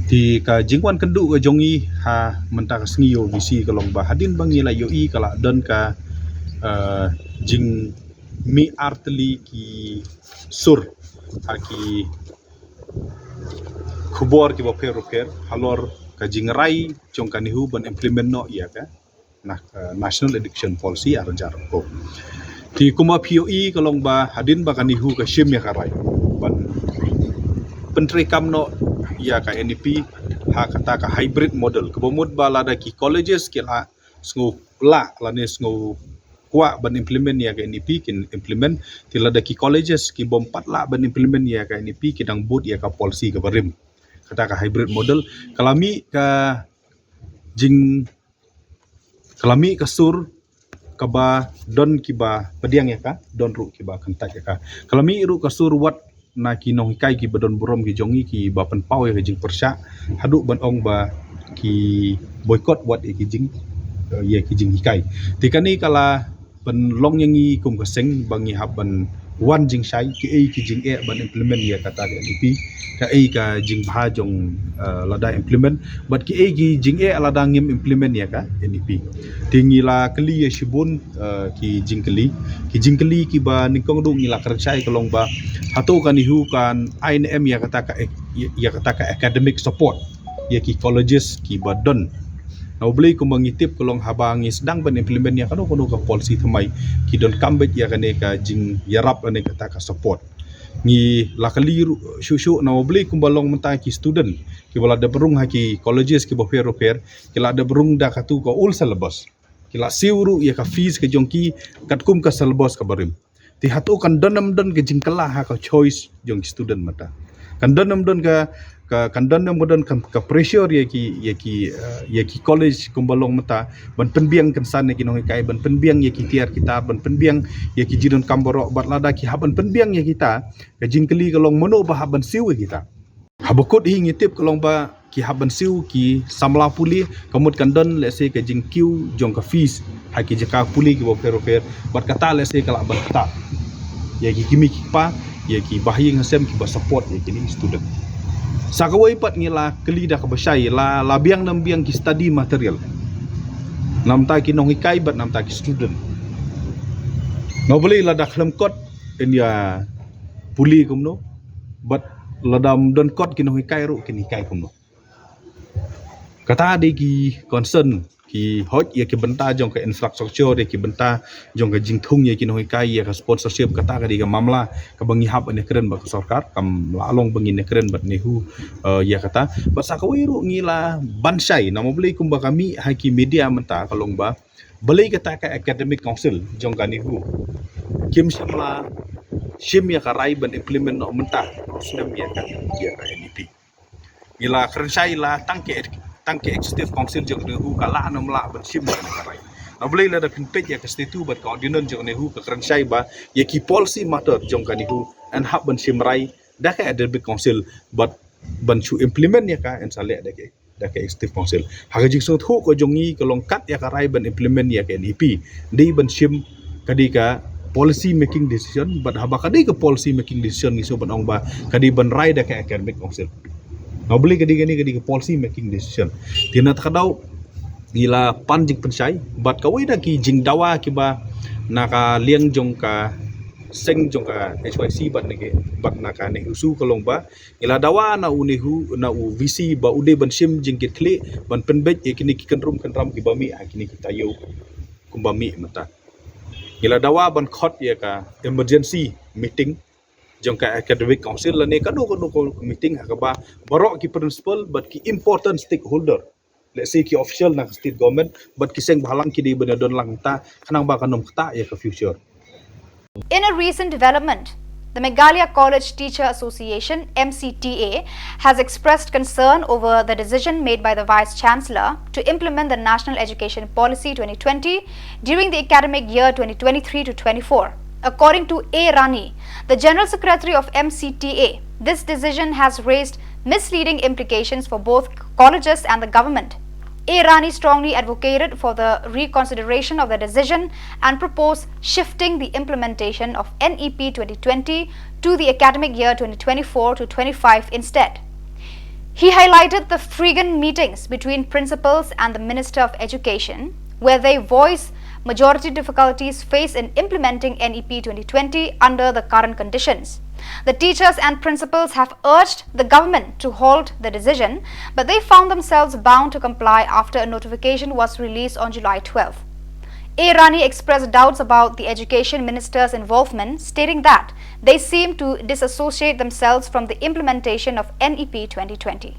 Te ka jingwan kynduh ka jong ngi ha mynta ka sngi ïa u VC ka long ba hadien ba ngi la ïohi ka la don ka, eh, jingmih artylli ki sur ha ki khubor kiba pher ba pher halor ka jingrai jong ka NEHU ban implement noh ïa ka na, eh, National Education Policy ar hajar arphew. Te kumba phi ïohi ka long ba hadien ba ka NEHU ka shim ïa ka rai ban pyntreikam noh ïa ka N E P ha kata ka hybrid model, kaba mut ba lada ki colleges ki la sngew lah lane sngew kwah ban implement ïa ka N E P, kin implement. Te lada ki colleges ki bym pat lah ban implement ïa ka N E P, ki dang bud ïa ka policy kaba rim, kata ka hybrid model. Ka la mih ka jing, ka la mih ka sur kaba don kiba pdiang ïa ka, don ruh kiba kyntait ïa ka. Ka la mih ruh ka sur wat na ki nonghikai kiba don burom ki jong ngi kiba pynpaw ïa ka jingpyrshah haduh ban ong ba ki boycott wat ïa ki jing, eh, ïa ki jinghikai. Te kane ka la pynlong ïa ngi kum ka seng ba ngi hap ban wan jingshai, kiei ki jingeh ban implement ïa kata ka N E P, kaei ka jingbha jong, eh, lada implement, bad kiei ki jingeh lada ngim implement ïa ka N E P. Te ngi la kylli ïa shibun, eh, ki jingkylli, ki jingkylli kiba nyngkong ruh ngi la kren shai ka long ba hato ka NEHU kan ai ne em ïa kata ka ac-, ïa kata ka academic support ïa ki colleges kiba don. Na U Blei kumba ngi tip ka long haba ngi sdang ban implement ïa kano kano ka policy thymmai, ki donkam beit ïa kane ka jingïarap lane kata ka support. Ngi la kylli ruh shuh shuh, na U Blei kumba long mynta ki student kiba la dep rung ha ki colleges kiba pher ba pher, ki la dep rung da katu ka old syllabus, ki la siew ruh ïa ka fees ka jong ki katkum ka syllabus kaba rim. Te hato kan don ne ym don ka jingkylla ha ka choice jong ki student mynta? Kan don ym don ka, ka kan don ym don ka, ka pressure ïa ki, ïa ki, eh, ïa ki college kumba long mynta ban pynbiang kynsan ïa ki nonghikai, ban pynbiang ïa ki tiar ki tar, ban pynbiang ïa ki jingdonkam baroh, bad lada ki hap ban pynbiang ïa kita, ka jingkylli ka long mano ba hap ban siew ïa kita. Haba kut hi ngi tip ka long ba ki hap ban siew ki samla pule, ka mut kan don lehse ka jingkiew jong ka fees ha ki jaka pule kiba pher bapher, bad kata lehse ka lah ban ktah ïa ki kmie ki kpa, ïa ki bahaïing hasem kiba support ïa kine ki student. Sa kawei pat ngi la kylli da kaba shai, la, la biang ne ym biang ki study material na bynta ki nonghikai bad na bynta ki student. Nga balei lada khlem kot yn ïa pule kumno, bad lada ym don kot ki nonghikai ruh kin hikai kumno. Kata dei ki concern, ki hoi ïa ki bynta jong ka infrastructure, ïa ki bynta jong ka jingthung ïa ki nonghikai, ïa ka sponsorship, kata ka dei ka mamla kaba ngi hap ban ïakren bad ka sorkar, kam lah long ba ngin ïakren bad NEHU, eh, ïa kata. Bad sa kawei ruh ngi la ban shai, namar balei kumba ka mih ha ki media mynta ka long ba balei kata ka academic council jong ka NEHU kim shym la shim ïa ka rai ban implement noh mynta, snem ïa ka, ïa ka NEP. Ngi la kren shai la tang ki, tang ki executive council jong ka NEHU ka lah ne ym lah ban shim ïa ka rai. Namar balei lada phin peit ïa ka statute bad ka ordinance jong ka NEHU ka kren shai ba ïa ki policy matter jong ka NEHU yn hap ban shim rai da ka academic council, bad ban shu implement ïa ka yn sa leh da ka, da ka executive council. Ha ka jingsngewthuh ka jong ngi ka long kat ïa ka rai ban implement ïa ka NEP dei ban shim, ka dei ka policy making decision, bad haba ka dei ka policy making decision ngi shu ban ong ba ka dei ban rai da ka academic council. Namar balei ka dei kane, ka dei ka policy making decision. Te na kata ka daw ngi la pan jingpynshai bad kawei na ki jingdawa kiba na ka liang jong ka seng jong ka HYC bad na ki, bad na ka NEHUSU ka long ba ngi la dawa na u NEHU, na u VC ba u dei ban shim jingkitkhlieh ban pynbeit ïa kine ki kynrum kynram kiba mih ha kine ki taïew kumba mih mynta. Ngi la dawa ban khot ïa ka emergency meeting jong ka academic council lane kano kano ka meeting ha kaba baroh ki principal bad ki important stakeholder, let's say ki official na ka state government bad ki seng bhalang ki dei ban ïadon lang mynta khnang ba kan ym ktah ïa ka future. In a recent development, the Meghalaya College Teacher Association, M C T A, has expressed concern over the decision made by the Vice Chancellor to implement the National Education Policy twenty twenty during the academic year twenty twenty-three to twenty-four. According to A Rani, the General Secretary of M C T A, this decision has raised misleading implications for both colleges and the government. A Rani strongly advocated for the reconsideration of the decision and proposed shifting the implementation of N E P twenty twenty to the academic year twenty twenty-four to twenty-five instead. He highlighted the frequent meetings between principals and the Minister of Education, where they voice majority difficulties faced in implementing N E P twenty twenty under the current conditions. The teachers and principals have urged the government to halt the decision, but they found themselves bound to comply after a notification was released on July twelfth. A Rani expressed doubts about the education minister's involvement, stating that they seem to disassociate themselves from the implementation of N E P twenty twenty.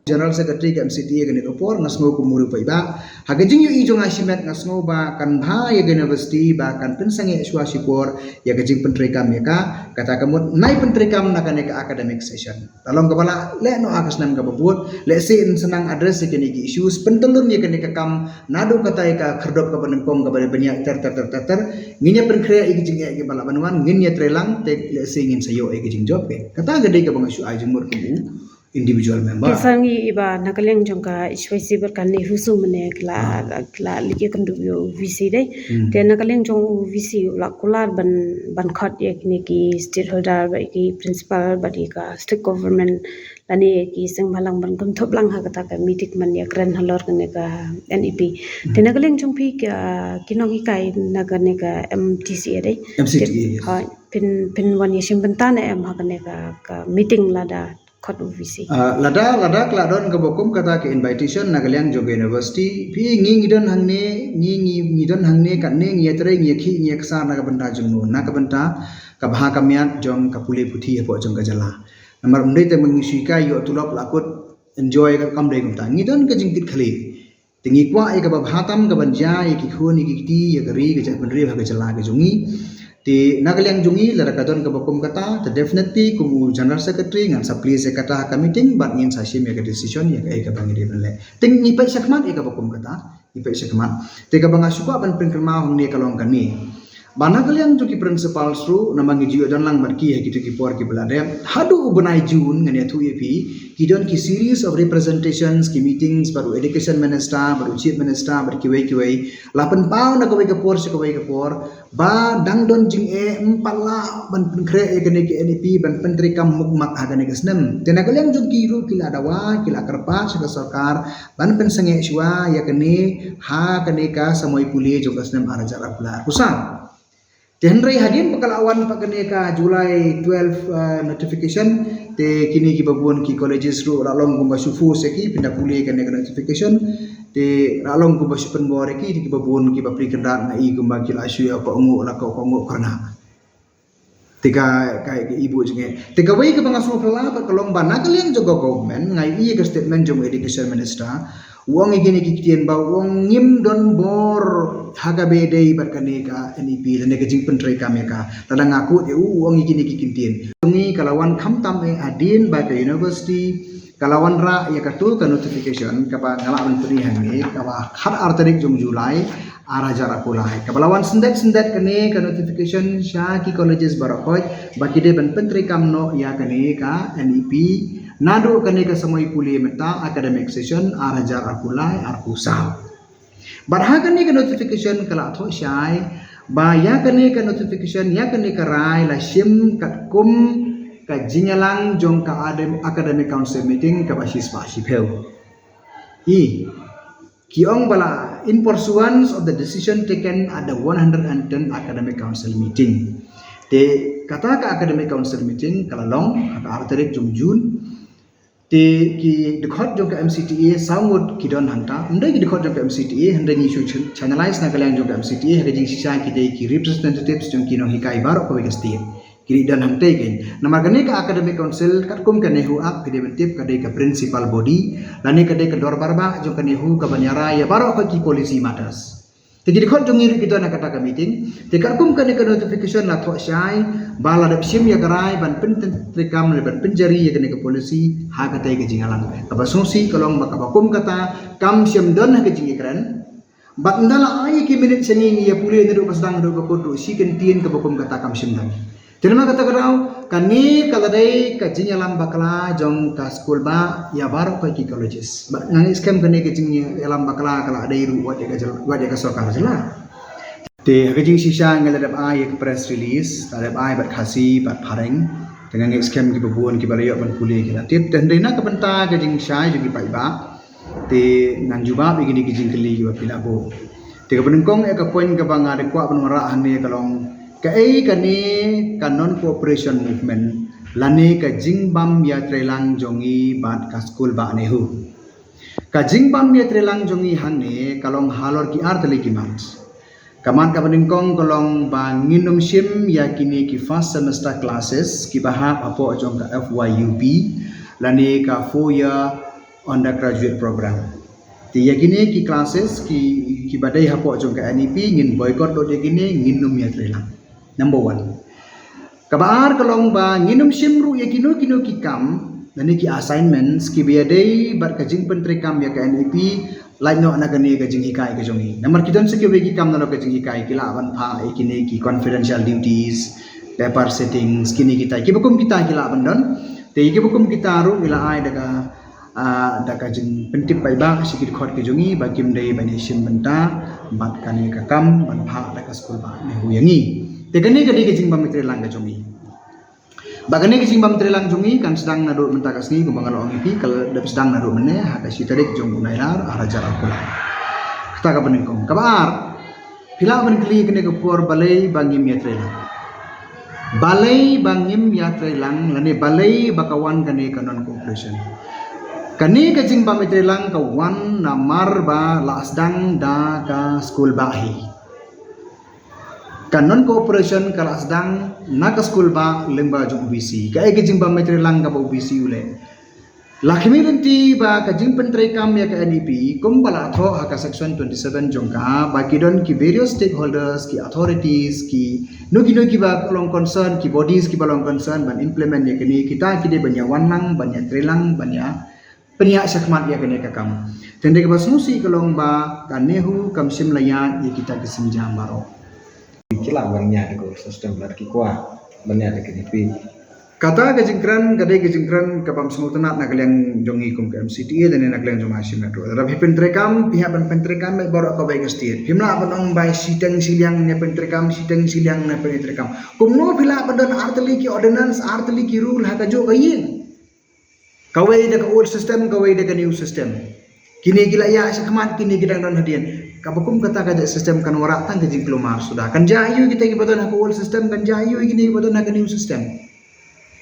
General Secretary ka M C T A kane ka por nga sngew kum u riewpaidbah. Ha ka jingïohi jong nga shimet nga sngew ba kan bha ïa ka university ba kan pynsangeh shuwa shipor ïa ka jingpyntreikam ïa ka, kata ka mut nai pyntreikam na kane ka academic session. Ka long kaba la leh noh ha ka snem kaba bud, lehse yn sa nang address ïa kine ki issues, pyntyllun ïa kane ka kam naduh kata ïa ka khyrdop kaba nyngkong kaba dei ban ïa ter ter ter ter ter. Ngin ïa pynkhreh ïa ki jingeh kiba lah ban wan, ngin ïa trei lang te lehse ngin sa ïoh ïa ka jingjop. Kata ka dei kaba nga shu ai jingmut kum u individual member. Ki sang i iba na ka liang jong ka H Y C bad ka NEHUSU mynne ki la ki la leit ïakynduh ïa u V C dei. Te na ka liang jong u V C u la kular ban ban khot ïa kine ki stakeholder bad ki principal bad ïa ka state government lane ïa ki seng bhalang ban kynthup lang ha kata ka meeting ban ïakren halor kane ka N E P. Te na ka liang jong phi ki nonghikai na kane ka M T C A dei. M C T A. Phin phin wan ïashim bynta ne em ha kane ka ka meeting lada khot u V C. Ah, lada lada ka la don kaba kum kata ka invitation na ka liang jong ka university, phi ngi ngi don hangne, ngi ngi ngi don hangne katne, ngi ïatrei, ngi ïakhih, ngi ïaksar na ka bynta jong no, na ka bynta ka bha ka miat jong ka pule puthi hapoh jong ka jylla. Namar ym dei tang ba ngi shu hikai ïoh tulop la kut enjoy ka, kam dei kumta. Ngi don ka jingkitkhlieh. Te ngi kwah ïa kaba bha tam kaban jia ïa ki khun ïa ki kti ïa ka ri ka jaitbynriew ha ka jylla ka jong ngi. Te na ka liang jong ngi lada ka don kaba kum kata, te definitely kum u General Secretary ngan sa plie ïa kata ha ka meeting bad ngin sa shim ïa ka decision ïa kaei kaba ngi dei ban leh. Te ngi peit shakhmat ïa kaba kum kata, ngi peit shakhmat. Te kaba nga shu kwah ban pynkynmaw hangne ka long kane. Ba na ka liang jong ki principals ruh, namar ngi ju ïoh don lang bad ki ha kito ki por kiba la dep. Haduh u bnai June ngan ïathuh ïa phi, ki don ki series of representations, ki meetings bad u Education Minister, bad u Chief Minister, bad kiwei kiwei. La pynpaw na kawei ka por sha kawei ka por ba dang don jingeh, ym pat lah ban pynkhreh ïa kane ka N E P ban pyntreikam mukmak ha kane ka snem. Te na ka liang jong ki ruh ki la dawa, ki la kyrpad sha ka sorkar ban pynsangeh shuwa ïa kane ha kane ka samoi pule jong ka snem ar hajar arphew lai arphew saw. Te hynrei hadien ba ka la wan pat kane ka July twelve, uh, notification, te kine kiba bun ki colleges ruh la long kumba shu force ïa ki pynda pule kane ka notification. Te la long kumba shu pynbor ïa ki, te kiba bun kiba plie kynrad nga i kumba ki la shu ïa ka ungu la ka ungu kyrna. Te ka, ka, ka ibu jong ngi. Te kawei kaba nga sngewphylla pat ka long ba na ka liang jong ka government, nga i ïa ka statement jong u Education Minister, u ong ïa kine ki ktien ba u ong ngim don bor ha kaba ïadei bad kane ka N E P lane ka jingpyntreikam ïa ka. Lada nga quote ïa u, u ong ïa kine ki ktien. Ngi ka la wan khamtam eh hadien ba ka university ka la wanrah ïa kato ka notification kaba nga lah ban pyni hangne, kaba khatar tarik jong July ar hajar arphew lai. Kaba la wan syndet syndet kane ka notification sha ki colleges baroh khoit ba ki dei ban pyntreikam noh ïa kane ka N E P naduh kane ka samoi pule mynta, academic session ar hajar arphew lai arphew saw. Bad ha kane ka notification ka la thoh shai ba ïa kane ka notification, ïa kane ka rai la shim katkum ka jingïalang jong ka adem-, Academic Council meeting kaba shispah shiphew. I, ki ong ba la in pursuance of the decision taken at the one hundred and ten Academic Council meeting. Te kata ka Academic Council meeting ka la long ha ka ar tarik jong June. Te ki dkhot jong ka M C T A saw ngut ki don hangta. Ym dei ki dkhot jong ka M C T A, hynrei ngi shu chan-, channelize na ka liang jong ka M C T A, ha ka jingshisha ki dei ki representatives jong ki nonghikai baroh kawei ka state. Ki dei don hangta kein. Namar kane ka Academic Council katkum ka NEHU Act, phi dei ban tip, ka dei ka principal body lane ka dei ka dorbar bah jong ka NEHU kaban ïarai ïa baroh ki policy matters. Te ki dkhot jong ngi ruh ki don ha kata ka meeting. Te katkum kane ka notification la thoh shai ba la dep shim ïa ka rai ban pyntreikam lane ban pynjari ïa kane ka policy ha katei ka jingïalang. Kaba sngewsih ka long ba kaba kum kata kam shym don ha ka jingïakren. Bad ynda la ai ki minit sha ngi, ngi ïa pule naduh ba sdang haduh ba kut ruh, shi kyntien kaba kum kata kam shym don. Te namar kata ka daw, kane ka la dei ka jingïalam bakla jong ka skul bah ïa baroh ki colleges. Bad nga ngeit skhem kane ka jingïalam bakla ka la dei ruh wat ïa ka jyl-, wat ïa ka sorkar jylla. Te ha ka jingshisha ngi la dep ai ïa ka press release, la dep ai bad Khasi bad Phareng. Te nga ngeit skhem kiba bun kiba la ïoh ban pule ki la tip. Te hynrei na ka bynta ka jingshai jong ki paidbah, te ngan jubab ïa kine ki jingkylli kiba phi la buh. Te kaba nyngkong ïa ka point kaba nga dei kwah ban wanrah hangne ka long, kaei kane ka non cooperation movement lane ka jingbym ïatreilang jong ngi bad ka skul bah NEHU. Ka jingbym ïatreilang jong ngi hangne ka long halor ki ar tylli ki mat. Ka mat kaba nyngkong ka long ba ngin ym shim ïa kine ki first semester classes kiba hap hapoh jong ka F Y U P lane ka four year undergraduate program. Te ïa kine ki classes ki, kiba dei hapoh jong ka N E P ngin boycott lut ïa kine, ngin ym ïatreilang. Number one. Kaba ar ka long ba ngin ym shim ruh ïa kino kino ki kam lane ki assignments kiba ïadei bad ka jingpyntreikam ïa ka N E P, lait noh na kane ka jinghikai ka jong ngi. Namar ki don sa kiwei ki kam nalor ka jinghikai, ki lah ban phah ïa kine ki confidential duties, paper settings, kine kita, kiba kum kita ki lah ban don. Te kiba kum kita ruh ngi la ai da ka, ah, da ka jingpyntip paidbah sha ki dkhot ki jong ngi ba kim dei ban ïashim bynta bad kane ka kam ban phah da ka skul bah NEHU ïa ngi. Te kane ka dei ka jingbym ïatreilang ka jong ngi. Ba kane ka jingbym ïatreilang jong ngi kan sdang naduh mynta ka sngi, kumba nga la ong ïa phi, ka la dep sdang naduh mynne ha ka shi tarik jong u Nailar ar hajar arphew lai. Kata kaba nyngkong. Kaba ar, phi lah ban kylli kane ka por balei ba ngim ïatreilang. Balei ba ngim ïatreilang lane balei ba ka wan kane ka non cooperation. Kane ka jingbym ïatreilang ka wan namar ba la sdang da ka skul bah hi. Ka non cooperation ka la sdang na ka skul bah lyngba jong O B C. Kaei ka jingbym ïatreilang kaba O B C u leh. La khmih lynti ba ka jingpyntreikam ïa ka N E P, kumba la thoh ha ka section twenty-seven jong ka, ba ki don ki various stakeholders, ki authorities, ki, no ki, no ki ba long concern, ki bodies ki ba long concern ban implement ïa kane, kita ki dei ban ïa wan lang, ban ïa trei lang, ban ïa pynïaid shakhmat ïa kane ka kam. Te hynrei kaba sngewsih ka long ba ka NEHU kam shym la ïaid ïa kita ki sienjam baroh. Ki lah ban ïaid da ka system, lada ki kwah ban ïaid da ka N E P. Kata ka jingkren ka dei ka jingkren ka bym sngewtynnat na ka liang jong ngi kum ka M C T A lane na ka liang jong Hashim Metro. Lada phi pyntreikam, phi hap ban pyntreikam beit baroh kawei ka state. Phim lah ban ong ba shiteng shiliang ne pyntreikam, shiteng shiliang ne pyntreikam. Kumno phi lah ban don artylli ki ordinance, artylli ki rule ha kajuh ka ïing? Kawei da ka old system, kawei da ka new system. Kine ki la ïaid shakhmat, kine ki dang don hadien. Kaba kum kata ka jait system kan wanrah tang ka jingkulmar suda. Kan jia aiu kita kiba don ha ka old system, kan jia aiu kine kiba don ha ka new system.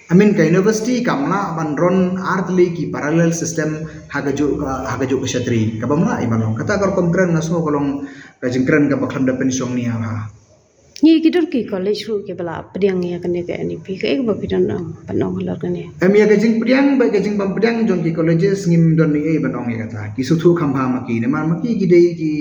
I mean, ka university kam lah ban run artylli ki parallel system ha kajuh ka, ha kajuh ka shatri. Ka bym lah ïa ban long. Kata ka rukom kren nga sngew ka long ka jingkren kaba khlem da pynshong nia bha. Ngi ki dur ki college ruh kiba la pdiang ïa kane ka N E P, kaei kaba phi don ban ong halor kane? Em, ïa ka jingpdiang bad ka jingbym pdiang jong ki colleges ngim don ei ei ban ong ïa kata. Ki sngewthuh kham bha ma ki, namar ma ki ki dei ki,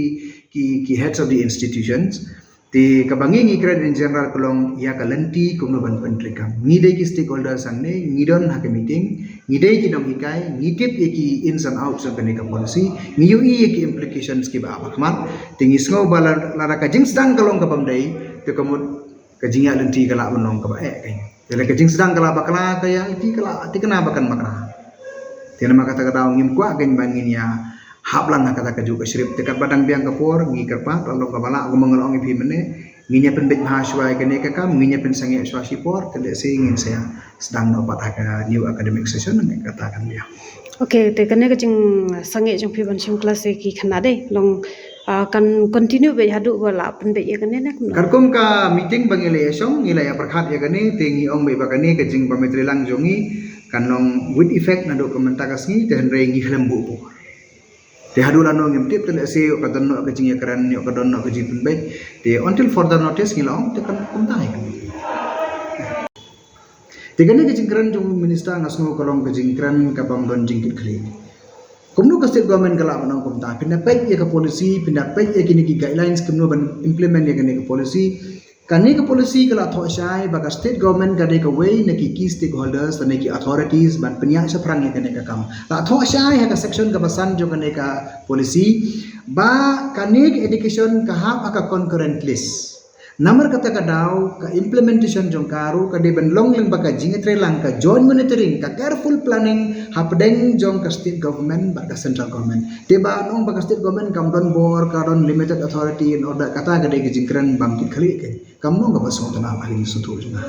ki, ki heads of the institutions. Te kaba ngi ngi kren in general ka long ïa ka lynti kumno ban pyntreikam. Ngi dei ki stakeholders hangne, ngi don ha ka meeting, ngi dei ki nonghikai, ngi tip ïa ki ins and outs jong kane ka policy, ngi ïohi ïa ki implications kiba ap ha khmat. Te ngi sngew ba la, lada ka jingsdang ka long ka bym dei, te ka mut ka jingïaid lynti ka lah ban long kaba eh kein. Te lada ka jingsdang ka lah bakla, ka ïaid lynti ka lah thikna ba kan bakla. Te namar kata ka daw ngim kwah kein ba ngin ïa hap lang ha kata kajuh ka script. Te katba dang biang ka por, ngi kyrpad, la long kaba lah, kumba nga la ong ïa phi mynne, ngin ïa pynbeit bha shuwa ïa kane ka kam, ngin ïa pynsangeh shuwa shipor, te lehse ngin sa ïa sdang noh pat ha ka new academic session, kata kan biang. Okay, te kane ka jingsangeh jong phi ban shim klas ïa ki khynnah dei long, ah, kan continue beit haduh ba la pynbeit ïa kane ne kumno? Katkum ka meeting ba ngi la ïa shong, ngi la ïa pyrkhat ïa kane, te ngi ong beit ba kane ka jingbym trei lang jong ngi kan long with effect naduh ka mynta ka sngi, te hynrei ngi khlem buh por. Te haduh lano ngim tip, te lehse ïoh ka don noh ka jingïakren, ïoh ka don noh ka jingpynbeit. Te until further notice ngi la ong, te kan kumta hi kan. Te kane ka jingkren jong u minister nga sngew ka long ka jingkren ka bym don jingkitkhlieh. Kumno ka state government ka lah ban ong kumta? Phin da peit ïa ka policy, phin da peit ïa kine ki guidelines kumno ban implement ïa kane ka policy. Kane ka policy ka la thoh shai ba ka state government ka dei kawei na ki key stakeholders lane ki authorities ban pynïaid shaphrang ïa kane ka kam. La thoh shai ha ka section kaba san jong kane ka policy ba kane ka education ka hap ha ka concurrent list. Namar kata ka daw ka implementation jong ka ruh ka dei ban long lyngba ka jingïatreilang, ka joint monitoring, ka careful planning hapdeng jong ka state government bad ka central government. Te ba ong ba ka state government kam don bor, ka don limited authority and all that, kata ka dei ka jingkren bym kit khlieh kein. Kam long kaba sngewtynnat ha ka jingsngewthuh jong nga.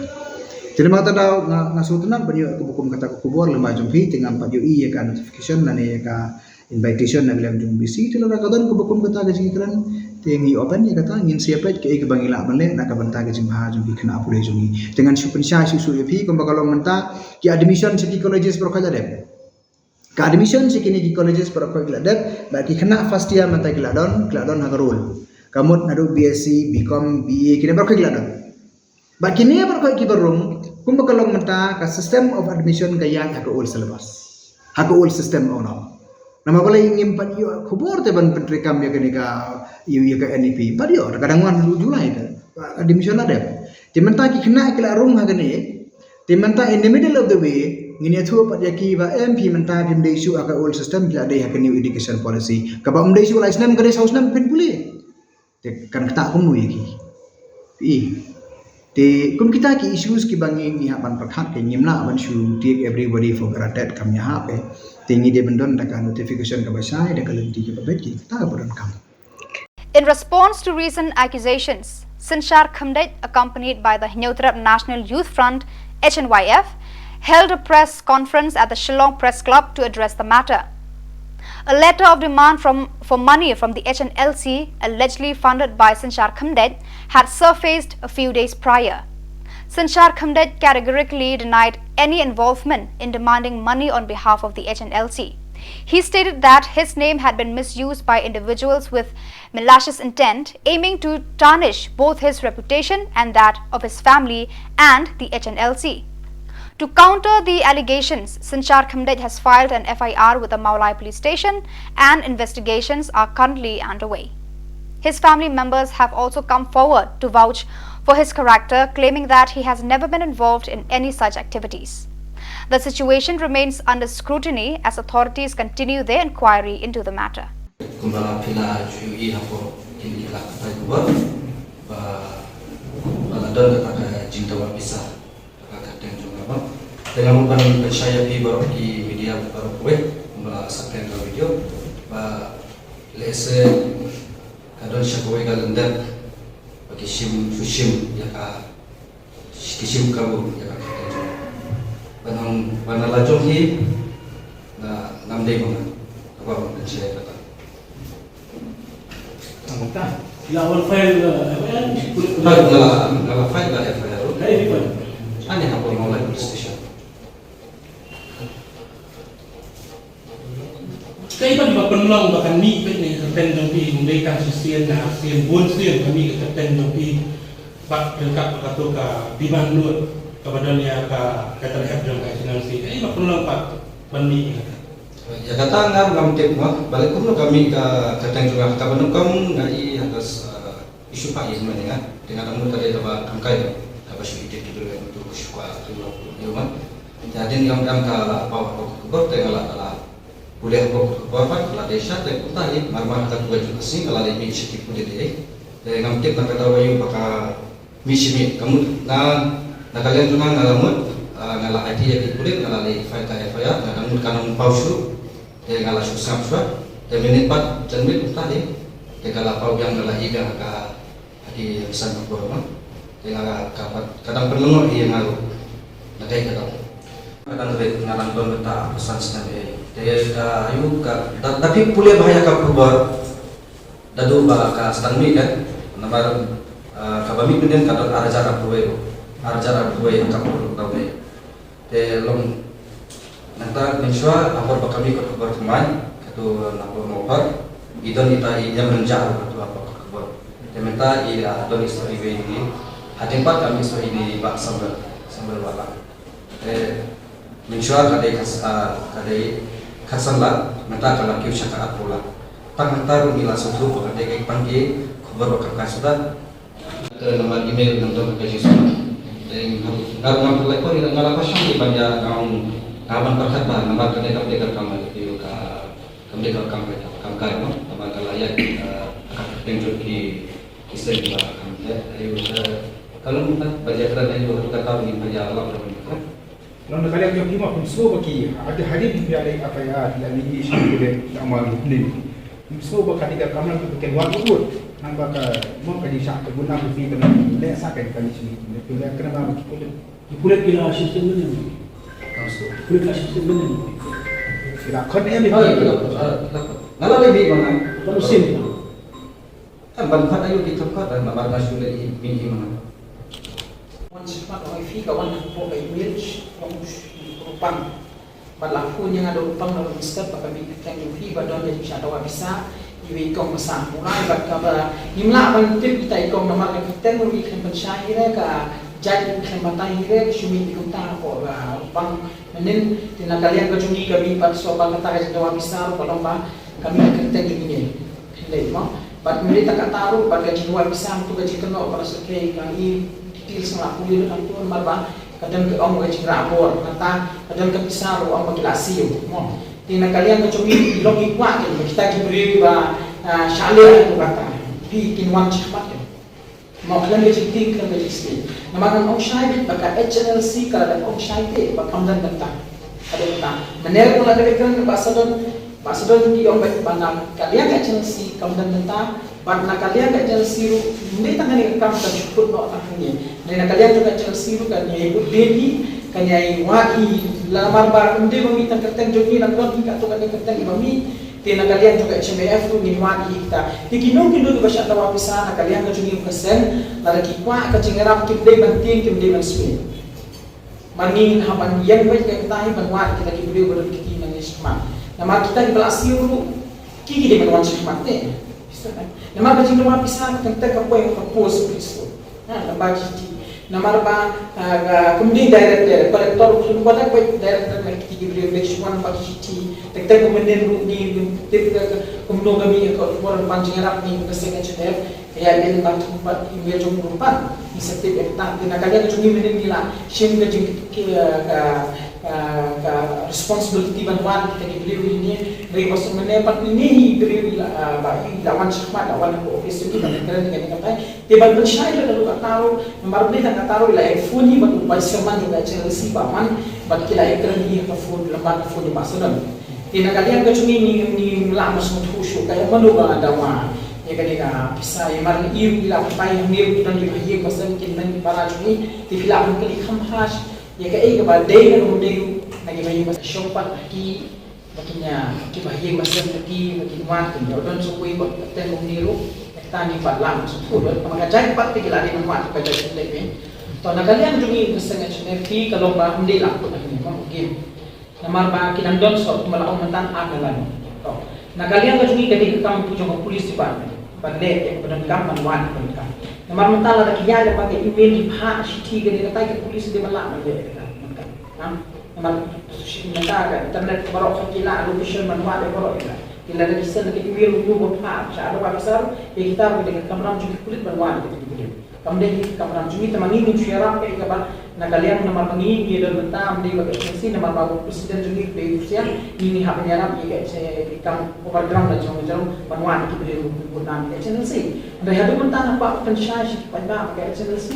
Te namar kata daw nga, nga sngewtynnat ban ïoh kaba kum kata ka khubor lyngba jong phi, te ngam pat ïohi ïa ka notification lane ïa ka invitation na ka liang jong B C, te lada ka don kaba kum kata ka jingkren, te ngi open ïa kata, ngin sa ïa peit kaei kaba ngi lah ban leh na ka bynta ka jingbha jong ki khynnah pule jong ngi. Te ngan shu pynshai shuh shuh ïa phi, kumba ka long mynta, ki admission sha ki colleges baroh khoit la dep. Ka admission sha kine ki colleges baroh khoit ki la dep, bad ki khynnah first year mynta ki la don, ki la don ha ka roll. Ka mut naduh B S C, B Com, B A, kine baroh khoit ki la don. Bad kine baroh khoit kiba rung, kumba ka long mynta, ka system of admission ka ïaid ha ka old syllabus. Ha ka old system, oh no. Namar balei ngim pat ïoh khubor te ban pyntreikam ïa kane ka, ïa, ïa ka N E P. Pat ïoh, ka dang wan u July te. Admission la dep. Te mynta ki khynnah ki la rung ha kane. Te mynta in the middle of the way, ngin ïathuh pat ïa ki ba em phi mynta phim dei shuh ha ka old system, phi la dei ha ka new education policy. Kaba ym dei shuh lai snem, ka dei saw snem phin pule. Te kan ktah kumno ïa ki? Ï. Te kum kita ki issues kiba ngi, ngi hap ban pyrkhat, te ngim lah ban shu take everybody for granted, kam ïahap eh. Te ngi dei ban don da ka notification kaba shai, da ka lynti kaba beit, ki kata kaba donkam. In response to recent accusations, Synshar Khymdeit, accompanied by the Hynñiewtrep National Youth Front, H N Y F, held a press conference at the Shillong Press Club to address the matter. A letter of demand from, for money from the H N L C, allegedly funded by Synshar Khymdeit, had surfaced a few days prior. Synshar Khymdeit categorically denied any involvement in demanding money on behalf of the H N L C. He stated that his name had been misused by individuals with malicious intent, aiming to tarnish both his reputation and that of his family and the H N L C. To counter the allegations, Synshar Khymdeit has filed an F I R with the Mawlai Police Station and investigations are currently underway. His family members have also come forward to vouch for his character, claiming that he has never been involved in any such activities. The situation remains under scrutiny as authorities continue their inquiry into the matter. Kumba la phi la ju ïohi hapoh kine ki lak pathai khubor ba, ba la don kata ka jingdawa pisa ha ka kyrteng jong nga. Te nga mut ban pynshai ïa phi baroh ki media baroh kawei, kumba la sa kren ka video, ba lehse ka don sha kawei ka lyndet ba ki shim shu shim ïa ka, ki shim kabu ïa ka kyrteng jong nga. Ba nang, ba na la jong hi, nga, ngam dei ba nga, kaba ban pynshai ïa kata. Tang, tang. La wan file, uh, F I R, police. File, nga la, nga la file ka F I R. Ka F I R. Ani hapoh Mawlai Police Station. Kaei ba pynlong ba kan mih beit ne ka kyrteng jong phi, ym dei tang shisien, ar sien, bun sien ka mih ka kyrteng jong phi. Bad ryngkat bad kato ka demand lut kaba don ïa ka, ka terhad jong ka H N L C. Kaei ba pynlong ba ban mih ïa kata? Ïa kata nga ruh ngam tip mo, balei kumno ka mih ka, ka kyrteng jong nga, kaba nyngkong nga i ha ka s-, ah, issue pa ïa mane nga. Te nga dang mut ka dei kaba kham kai, kaba shu edit ki briew, tu shu kwah ki briew ïa ma. Te hadien ngam, ngam ka la paw ka khubor, te nga la, ka la pule hapoh ka khubor pat, ka la dei sha, te kumta hi, mar mar ha katu ka juk ka sngi, ka la leit mih sha ki pulit ïa i. Te ngam tip na ka daw aïu ba ka mih shi miet, ka mut na, na ka liang jong nga nga la mut, ah, nga la aiti ïa ki pulit, nga la leit file ka F I R, nga dang mut kan ym paw shuh, te nga la shu sngap shuwa, te mynnin pat jan miet kumta hi, te ka la paw biang, nga la ïohi biang ha ka, ha ki bynsan khubor mo. Te nga ka pat, ka dang pynlyngngoh ïa nga ruh, na kaei ka daw. Ka dang rit, nga dang don bynta arphew san snem eh. Te ka aïu ka, da, da phi pule bha ïa ka khubor. Naduh ba ka sdang mih kan, namar, ah, kaba mih mynnin ka don ar hajar arphew wei, ar hajar arphew wei ka por ka wei. Te long nangta mynshuwa, ha por ba ka mih ka khubor thymmai, katu na por Mawphor, i don ita i Niamrynjah katu ha por ka khubor. Te mynta i, ah, don i soh iwei i, hadien pat ka mih soh i Bah Sambel, Sambel Wahlang. Te mynshuwa ka dei ka s-, ah, ka dei khatsan lak, mynta ka la kiew sha ka arphew lak. Tang hangta ruh ngi la sngewthuh ba ka dei ka tang ki khubor ba ka kai suda. Te namar email nang dang ka jingsngewthuh. Te nga ruh ngam pynlait por, nga la pashang ki ban ïa nga ong nga ban pyrkhat ba namar ka dei ka dei ka kam ka, kam dei ka kam ka kam kai mo, namar ka la ïa, ah, ka kyrteng jong ki, ki seng ba kam dei, aïu, eh, ka long ta ba ïa kren aïu, haduh katta ngin pynïalam da ban ïa kren. Long na ka liang jong ki ma pynshai ba ki, hadien, hadien phi ïa leh F I R, ïa leh issue ki dei, ïa ma leh. Pynshai ba ka dei ka kamram ki ken wad wad. Nang ba ka, mo ka dei sha ka gunam ki phi ka leh sa ka ka issue. Phi leh kena ba ki pulit. Ki pulit ki la shim sien mynne. Pulit la shim sien mynne. Ki la khot em. Oh, iya, iya. Nga la leh bih ma nga. Ka musim. Em, ban khot aïu ki thok khot, eh, namar nga shu leh i, mi i ma nga. Wan shakhmat ong ïa phi ka wan hapoh ka email ong u Rupang. Bad la phone ïa nga da u Rupang, da u Mister, ba ka mih ka kyrteng jong phi ba don ka jingshah dawa pisa iwei i kong ba sah Mawlai, bad kaba ngim lah ban tip kita i kong namar ka kyrteng ruh i khlem pynshai hi re, ka jait i khlem batai hi re, ka shu mih i kumta hapoh, ah, Rupang. Mynnin te na ka liang ka jong ngi ka mih pat shuwa ba kata ka jingdawa pisa ruh ka long ba ka mih ka kyrteng jong ngi. Khyndiat mo. Bad mynta kata ruh, bad ka jingduwai pisa hangto ka jingkynnoh ba la shu kei ka i details nga la pule lut hangto namar ba ka don ka ong ka jingrah bor, kata ka don ka pisa ruh ong ba ki la siew mo. Te na ka liang ka jong ngi, ki long ki kwah kein ba kita ki briew ba, ah, shah leh hangto kata, phi kin wan shakhmat kein. Mo, khlem ka jingtieng, khlem ka jingsngew. Namar ngan ong shai beit ba ka H N L C ka la dep ong shai te ba kam don bynta. Ka don bynta. Mynne ruh la dep kren ba sa don, ba sa don ki ong beit ba na ka liang ka H N L C kam don bynta. Bad na ka liang ka H N L C ruh, ym dei tang kane ka kam ka jukut noh tang hangne. Hynrei na ka liang ka H N L C ruh kan ïai bud dien hi, kan ïai wad hi, la namar ba ym dei ba mih tang kyrteng jong ngi, nang don hi katto katne kyrteng ba mih. Te na ka liang jong ka H M A F ruh ngin wad ïa kita. Te kino kino kiba shah dawa pisa na ka liang ka jong ngi ka seng, lada ki kwah ka jingïarap kim dei ban tieng, kim dei ban sniew. Mar ngi ngin hap ban ïeng beit ïa kita hi ban wad kita ki briew ba don kti nangne shakhmat. Namar kita kiba la siew ruh ki, ki dei ban wan shakhmat te. Namar ka jingdawa pisa ka kyntek ka poi ha ka post principal. Ha, namar ki, ki, Namar ba, ah, ka kumne director, collector, kumne director, ki briew ba ki wan ba ki shithi, tek tek kumne ruh ni, tek tek kumno kami ka forum pan jingïarap ni ka seng H N F, ka ïa ïa ba thum pat email jong ruh pat, ni septip ek ta, na ka liang jong ngi mynne ngi la shim ka jing ki, ah, ka, ah, ka responsibility ban wan kita ki briew ni, ri bos mynne pat ni hi briew la, ah, ba i la wan shakhmat, la wan ko office ni, ba kren ni ka tai. Te ban pynshai ïa ka ruh kata ruh, namar ba kata ruh la ïa phone hi bad u vice chairman jong ka H N L C ba man, bad ki la ïa kren hi ha ka phone, lem bad ka phone jong Bah Sadon. Te na ka liang ka jong ngi ngi, ngi la mas sngewthuh shuh ka ïa mano ba dawa ïa kane ka pisa, ïa mar ngi ruh ngi la pynpaw ïa ngi ruh ki don kiba ha ïing ba sem, ki don ki para jong ngi, te phi lah ban kylli kham hash ïa kaei kaba dei ne ym dei ruh na kiba ha ïing ba sem, shong pat ha ki ba kin ïa, kiba ha ïing ba sem, ki ba kin wad, kin ïoh don sa kawei ba kyrteng kumne ruh, kata ngi pat lam sngewthuh. Namar ka jait pat te ki la dei ban wad, ka jait sngewthuh phi. To na ka liang jong ngi ka seng H N F phi, ka long ba ym dei lah kut na kane, ma, okay. Namar ba ki dang don shuh, kumba la ong mynta ar tylli. To na ka liang ka jong ngi ka dei ka kam jong ka police department ban leh ïa ka pyndonkam, ban wad ïa ka pyndonkam. Namar mynta lada ki ïaid lyngba ka email, ki phah shithi, ka dei kata ka police dei ban lah ban leh ïa ka pyndonkam. Namar mynta ka internet baroh ki la location ban wad ïa baroh ïa. Ki la da ki send ki email ruh ba phah sha da ba ki send ïa kita ruh, ka dei ka kamram jong ki pulit ban wad ïa ki. Kam dei ka kamram jong ngi, te ma ngi ngim shu ïarap ïa kaba na ka liang, namar ba ngi ngi don mynta ym dei ba ka agency, namar ba u president jong ngi u dei u Rusia, ngi ngi hap ban ïarap ïa ka, ïa ka kam overground la jong jong ban wad ïa ki briew ruh ban wad ïa ka agency. Hynrei haduh mynta nga kwah pynshai sha ki paidbah ba ka H N L C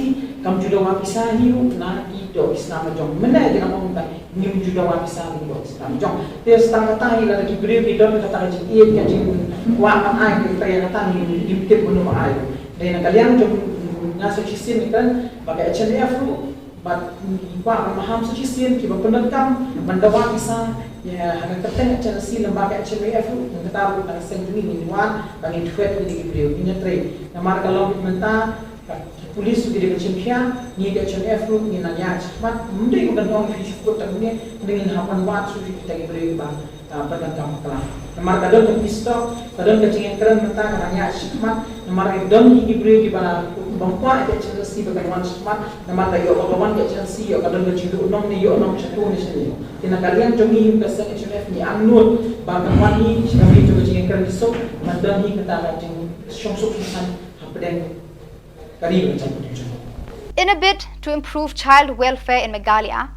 kam ju dawa pisa hi ruh na ki doh ki snam la jong. Mynne ki nang ong mynta ngim ju dawa pisa hi ruh doh ki snam la jong. Te tang kata hi lada ki briew ki don kata ka jingïeit, ka jingkwah ban ai, ki kata ïa kata ngim, ngim tip kumno ban ai. Dei na ka liang jong nga sa shisien ngi kren ba ka H N F ruh bad ngi kwah ban maham sa shisien kiba pyndonkam ban dawa pisa ïa ha ka kyrteng H N L C lyngba ka H N F ruh, kata ruh na ka seng jong ngi ngin wan ba ngin thwet ïa ki briew, ngin ïatrei. Namar ka long mynta ka, ki police ki dei ban shim khia, ngi ka H N F ruh ngin nang ïaid shakhmat, ym dei ba kan ong phi shu kut tang ne, ngin hap ban wad shuh ïa kita ki briew ba, ah, pyndonkam bakla. Namar ka don ka peace talk, ka don ka jingïakren mynta, ka nang ïaid shakhmat, namar ka don ki briew kiba, bym kwah ïa ka H N L C ba kan wan shakhmat, namar ka ïoh ba ka wan ka H N L C, ïoh ka don ka jingduhnong ne, ïoh nong shatu ne shane. Te na ka liang jong ngi ka seng H N F ngi angnud ba kan wan hi sha ka jingïakren ki suk, ban don hi kata ka jingsuk suk suk hapdeng In a bid to improve child welfare in Meghalaya,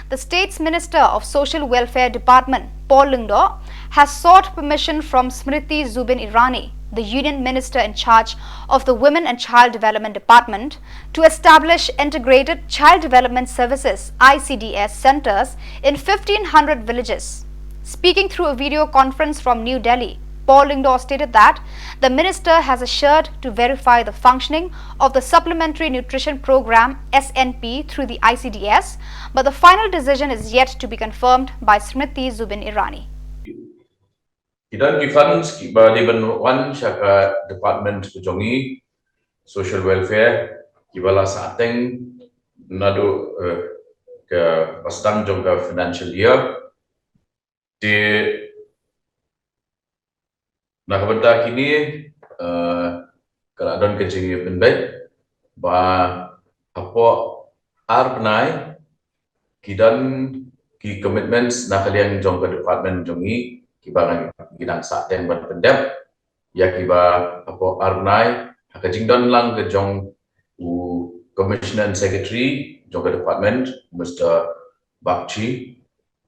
the state's Minister of Social Welfare Department, Paul Lyngdoh, has sought permission from Smriti Zubeen Irani, the Union Minister in charge of the Women and Child Development Department, to establish integrated child development services, I C D S, centers in fifteen hundred villages. Speaking through a video conference from New Delhi, Paul Lyngdoh stated that the minister has assured to verify the functioning of the Supplementary Nutrition Program, S N P, through the I C D S, but the final decision is yet to be confirmed by Smriti Zubeen Irani. Ki don ki funds kiba dei ban wan sha ka department ka jong ngi, social welfare, kiba la sahteng naduh, eh, ka ba sdang jong ka financial year. Te na ka bynta kine, eh, ka la don ka jingïapynbeit ba hapoh ar bnai ki don ki commitments na ka liang jong ka department jong ngi kiba ngi dang sahteng ban pyndep ïa kiba hapoh ar bnai, ha ka jingdon lang ka jong u Commissioner and Secretary jong ka department, Mister Bakshi,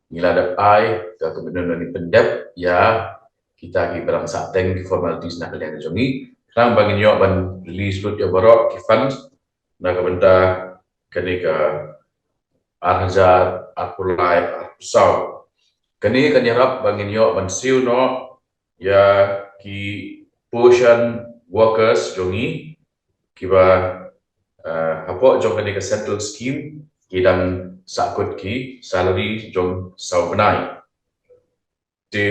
ngi la dep ai ka commitment ban pyndep ïa kita kiba dang sahteng ki formalities na ka liang jong ngi. Khnang ba ngin ïoh ban release lut ïa baroh ki funds na ka bynta kane ka ar hajar arphew lai arphew saw. Kane kan ïarap ba ngin ïoh ban siew noh ïa ki Poshan workers jong ngi kiba, eh, hapoh jong kane ka central scheme ki dang sahkut ki salary jong saw bnai. Te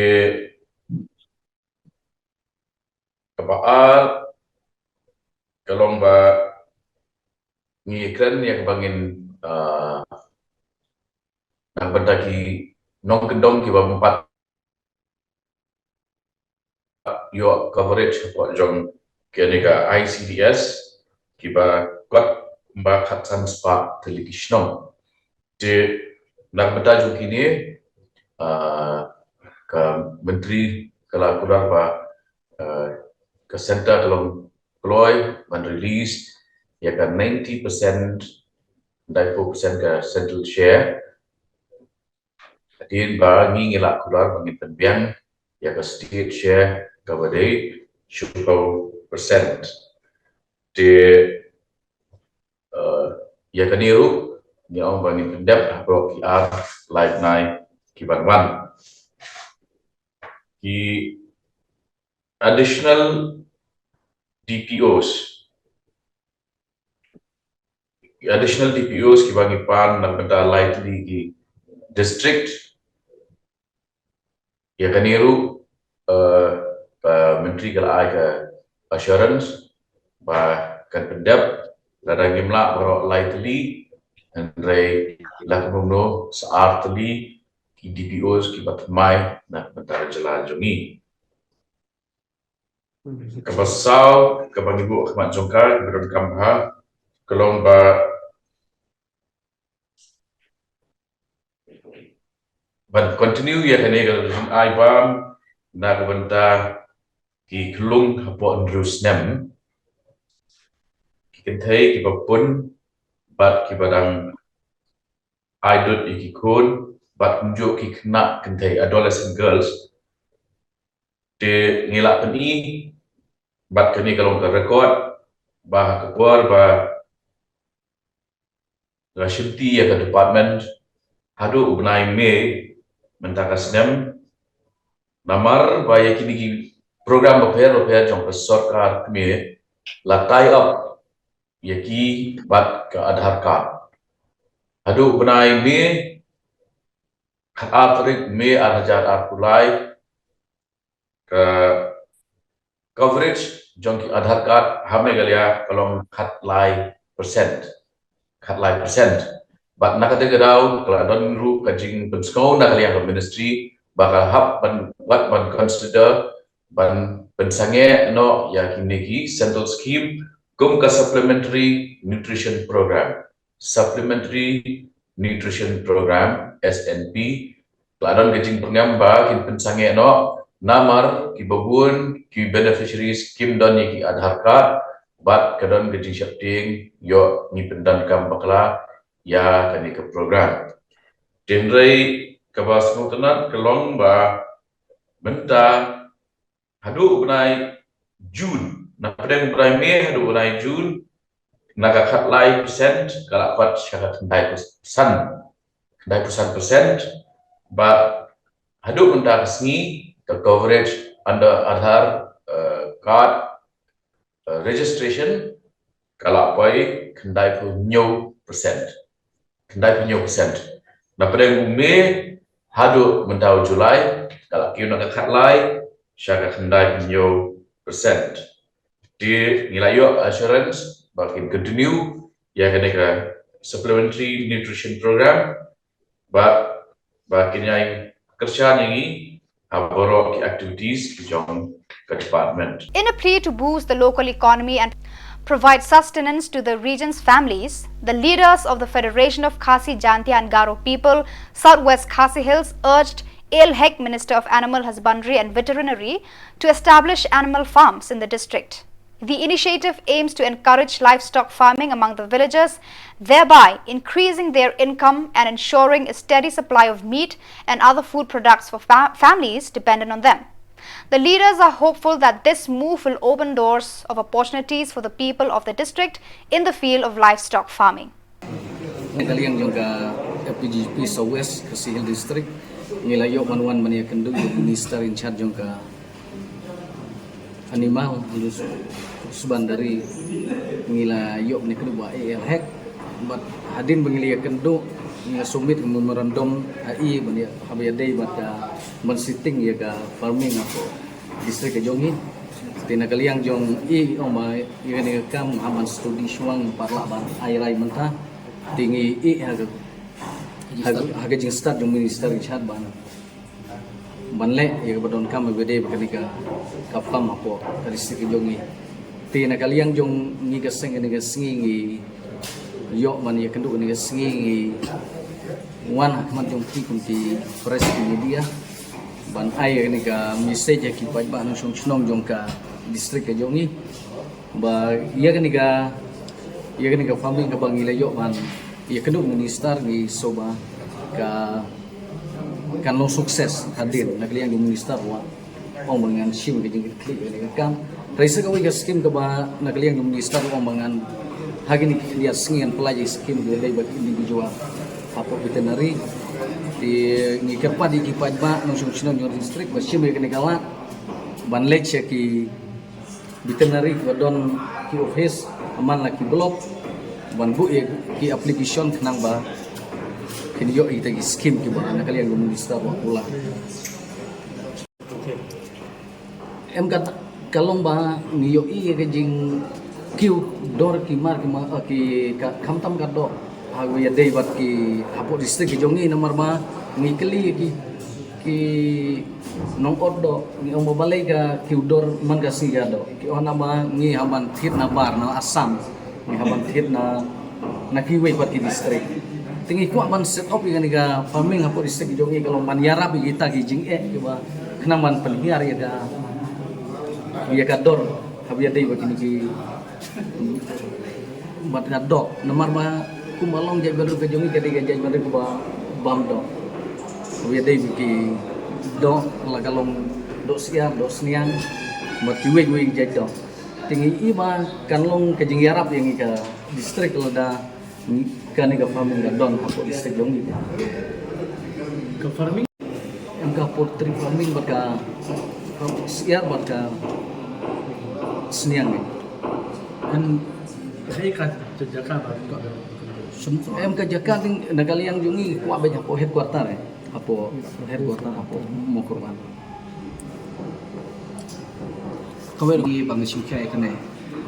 kaba ar ka long ba ngi kren ïa kaba ngin, ah, na ka bynta ki nongkyndong kiba bym pat ïoh coverage hapoh jong kane ka I C D S, kiba kot kumba khatsan spah tylli ki shnong. Te na ka bynta jong kine, ah, ka Myntri ka la kular ba, ah, ka centre ka long kloi ban release ïa ka ninety percent, ninety-four percent ka central share. Hadien ba ngi ngi la kular ba ngin pynbiang ïa ka state share kaba dei shiphew percent. Te, eh, ïa kane ruh ngi ong ba ngin pyndep ha baroh ki ar lai bnai ki ban wan. Ki additional D P Os, ki additional D P Os kiba ngi pan na ka bynta lai tylli ki district. Ïa kane ruh, eh, ka Myntri ka la ai ka assurance ba kan pyndep, lada ngim lah baroh lai tylli, hynrei la kumno sa ar tylli ki D P Os kiba thymmai na ka bynta ka jylla jong ngi. Kaba saw, kaba ngi buh ha khmat jong ka, kaba donkam bha, ka long ba ban continue ïa kane ka jingïabam na ka bynta ki khyllung hapoh hynriew snem. Ki kynthei kiba pun bad kiba dang ai dud ïa ki khun bad kumjuh ki khynnah kynthei, adolescent girls. Te ngi la pyni bad kane ka long ka record ba ha ka por ba la shimti ïa ka department haduh u bnai May mynta ka snem, namar ba ïa kine ki program bapher bapher jong ka sorkar kmie la tie up ïa ki bad ka Aadhaar card. Haduh u bnai May, khatar tarik May ar hajar arphew lai, ka coverage jong ki Aadhaar card ha Meghalaya ka long khatlai percent. Khatlai percent. Bad na kata ka daw ka la don ruh ka jingpynsngew na ka liang ka ministry ba ka hap ban, wat ban consider ban pynsangeh noh ïa kine ki central scheme kum ka supplementary nutrition program. Supplementary Nutrition Program, S N P, la don ka jingpyngam ba kin pynsangeh noh, namar kiba bun ki beneficiaries kim don ïa ki Aadhaar card, bad ka don ka jingsheptieng ïoh ngi pyndonkam bakla ïa kane ka program. Te hynrei kaba sngewtynnat ka long ba mynta haduh u bnai June, na pdeng u bnai May haduh u bnai June, na ka khatlai percent ka la pat sha ka khyndaiphew san, khyndaiphew san percent. Bad haduh mynta ka sngi ka coverage under Aadhaar, eh, card, eh, registration ka la poi khyndaiphew hynñiew percent. Khyndaiphew hynñiew percent. Na pdeng u May haduh mynta u July ka la kiew na ka khatlai sha ka khyndaiphew hynñiew percent. Te ngi la ïoh assurance ba kin continue ïa kane ka supplementary nutrition program, ba, ba kin ïai kyrshan ïa ngi ha baroh ki activities ki jong ka department. In a plea to boost the local economy and provide sustenance to the region's families, the leaders of the Federation of Khasi Jaintia and Garo People, Southwest Khasi Hills, urged A L Hek, Minister of Animal Husbandry and Veterinary, to establish animal farms in the district. The initiative aims to encourage livestock farming among the villagers, thereby increasing their income and ensuring a steady supply of meat and other food products for fa-, families dependent on them. The leaders are hopeful that this move will open doors of opportunities for the people of the district in the field of livestock farming. Na ka liang jong ka F K J P South West Khasi Hills District, ngi la ïoh ban wan ban ïakynduh ïa u Minister in charge jong ka Animal, Husbandry, ngi la ïoh ban ïakynduh bad A L Hek. Bad hadien ba ngi la ïakynduh, ngi la submit ka memorandum ha i ban ïa, haba ïadei bad ka ban setting ïa ka farming hapoh district ka jong ngi. Te na ka liang jong i, ong ba ïa kane ka kam hap ban study shwa, ngim pat lah ban ai rai mynta. Te ngi i ha ka, ha ka, ha ka jingstad jong u Minister in charge ban, ban leh ïa kaba donkam ïa ba dei ba kane ka, ka farm hapoh ka district ka jong ngi. Te na ka liang jong ngi ka seng kane ka sngi ngi Ïoh ban ïakynduh kane ka sngi ngi wan ha khmat jong phi kum ki press, ki media, ban ai kane ka message ïa ki paidbah nongshong shnong jong ka district ka jong ngi ba ïa kane ka, ïa kane ka farming kaba ngi la ïoh ban ïakynduh minister, ngi sngewbha ka kan long success hadien na ka liang jong minister, wa ong ba ngan shim ka jingkitkhlieh ïa kane ka kam. Hynrei sa kawei ka skim kaba na ka liang jong minister, wa ong ba ngan ha kine ki khyndiat sngi ngan pynlait ïa ki skim kiba dei bad individual hapoh veterinary. Te ngi kyrpad ïa ki paidbah nongshong shnong jong district ba shim ïa kane ka lad ban leit sha ki veterinary kiba don ki office ha man la ki block ban buh ïa ki application khnang ba kin ïoh ïa kita ki skim kiba na ka liang jong minister wa pula. Em, ka, ka long ba ngi ïohi ïa ka jingkiew dor ki mar ki mar, eh, ki, ka, khamtam ka doh ha kaba ïadei bad ki hapoh district ki jong ngi, namar ba ngi kylli ki, ki nongot doh, ngi ong ba balei ka kiew dor man ka sngi ka doh. Ki ong namar ngi hap ban thied na bar na Assam, ngi hap ban thied na, na kiwei pat ki district. Te ngi kwah ban set up ïa kane ka farming hapoh district jong ngi, ka long ban ïarap ïa kita ki jingeh kiba khnang ban pynhiar ïa ka, ïa ka dor haba ïadei bad kine ki, bad ka doh. Namar ba kumba long jaitbynriew ka jong ngi ka dei ka jaitbynriew kaba bam doh. Haba ïadei bad ki doh, la ka long doh syiar, doh sniang, bad kiwei kiwei ki jait doh. Te ngi i ba kan long ka jingïarap ïa ngi ka district lada kane ka farming ka don hapoh district jong ngi. Ka farming, em, ka poultry farming bad ka, ka syiar bad ka sniang ngi. Em, hai ka jaka ba ka, em, ka jaka ding na ka liang jong ngi kwah bad hapoh headquarter, eh. Hapoh headquarter hapoh Mawkyrwat. Kawei ruh ngi ba ngi shim khia ïa kane.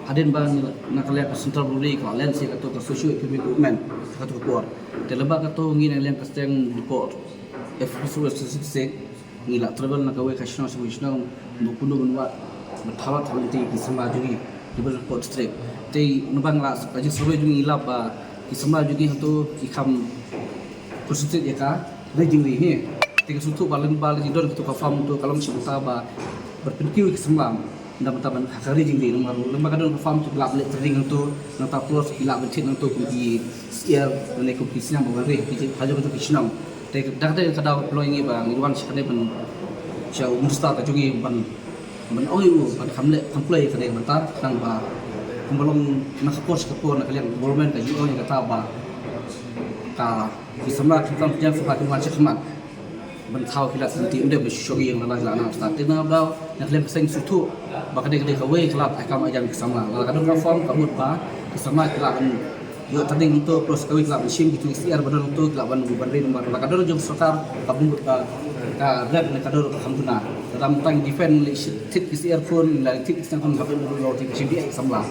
Hadien ba ngi na ka liang ka Central Boundary ka la len sha kato ka socio economic development ha kato ka por. Te lyngba kato ngi na ka liang ka seng depot, F F S six, ngi la travel na kawei ka shnong sha kawei ka shnong, ban pynduh ban wad, ban thaw lad thaw lynti ki samla jong ngi kiba don hapoh district. Te naba ngi la, ka jingsurvey jong ngi ngi lap ba ki samla jong ngi hangto ki kham concentrate ïa ka ri jingri hi. Te ka sngewthuh ba lem ba la jingdon kato ka farm to ka long shi bynta ba ban pynkiew ïa ki samla. Nda mynta ban ha ka ri jingri, namar lem ba ka don ka farm to ki lah ban leh trading hangto, nangta plus ki lah ban thied hangto kum ki syiar lane kum ki sniang ba wan rih ki jingpynjah hangto ki shnong. Te da kata ka daw ka pynlong ïa ngi ba ngi wan sha kane ban sha u minister ka jong ngi ban, ban ong ïa u ban kham leh kham plie ïa kane mynta, khnang ba kumba long na ka por sha ka por na ka liang government ka ju ong ïa kata ba ka ki samla ki tam ki jam samla ki wan sha khmat ban thaw ki lad lynti, ym dei ban shu shong ïing la la la na stad. Te na daw na ka liang ka seng sngewthuh ba ka dei, ka dei kawei ka lad ai kam ai jam ki samla. La ka don ka farm ka mut ba ki samla ki lah ban ïoh trading hangto, plus kawei ki lah ban shim kito ki syiar ba don hangto, ki lah ban, ban ri namar la ka don jong sorkar ka bun ka, ka rep ne ka dor ka kham duna. Ka dang tang defend leh shi thied ki syiar khun, la thied ki syiar khun, ka bun ka dor ki shim di ai samla.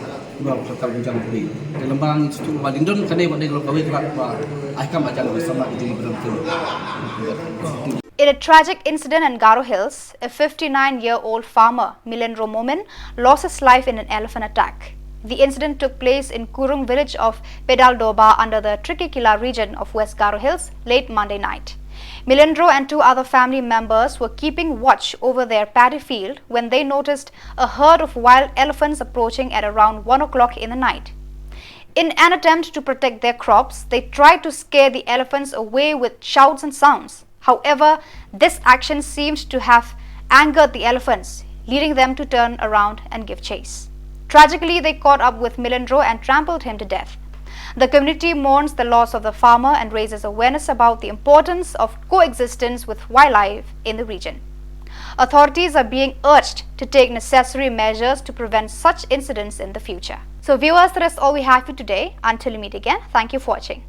Ba ka sorkar bun jam kri. Te lem ba ngi sngewthuh ba ding don kane ba dei ka long kawei ka lad ba ai kam ai jam ki samla ki jong ngi ba don hangto. In a tragic incident in Garo Hills, a fifty-nine-year-old farmer, Milendro Momin, lost his life in an elephant attack. The incident took place in Kurung village of Pedaldoba under the Trikikila region of West Garo Hills late Monday night. Milendro and two other family members were keeping watch over their paddy field when they noticed a herd of wild elephants approaching at around one o'clock in the night. In an attempt to protect their crops, they tried to scare the elephants away with shouts and sounds. However, this action seemed to have angered the elephants, leading them to turn around and give chase. Tragically, they caught up with Milendro and trampled him to death. The community mourns the loss of the farmer and raises awareness about the importance of coexistence with wildlife in the region. Authorities are being urged to take necessary measures to prevent such incidents in the future. So, viewers, that is all we have for today. Until we meet again, thank you for watching.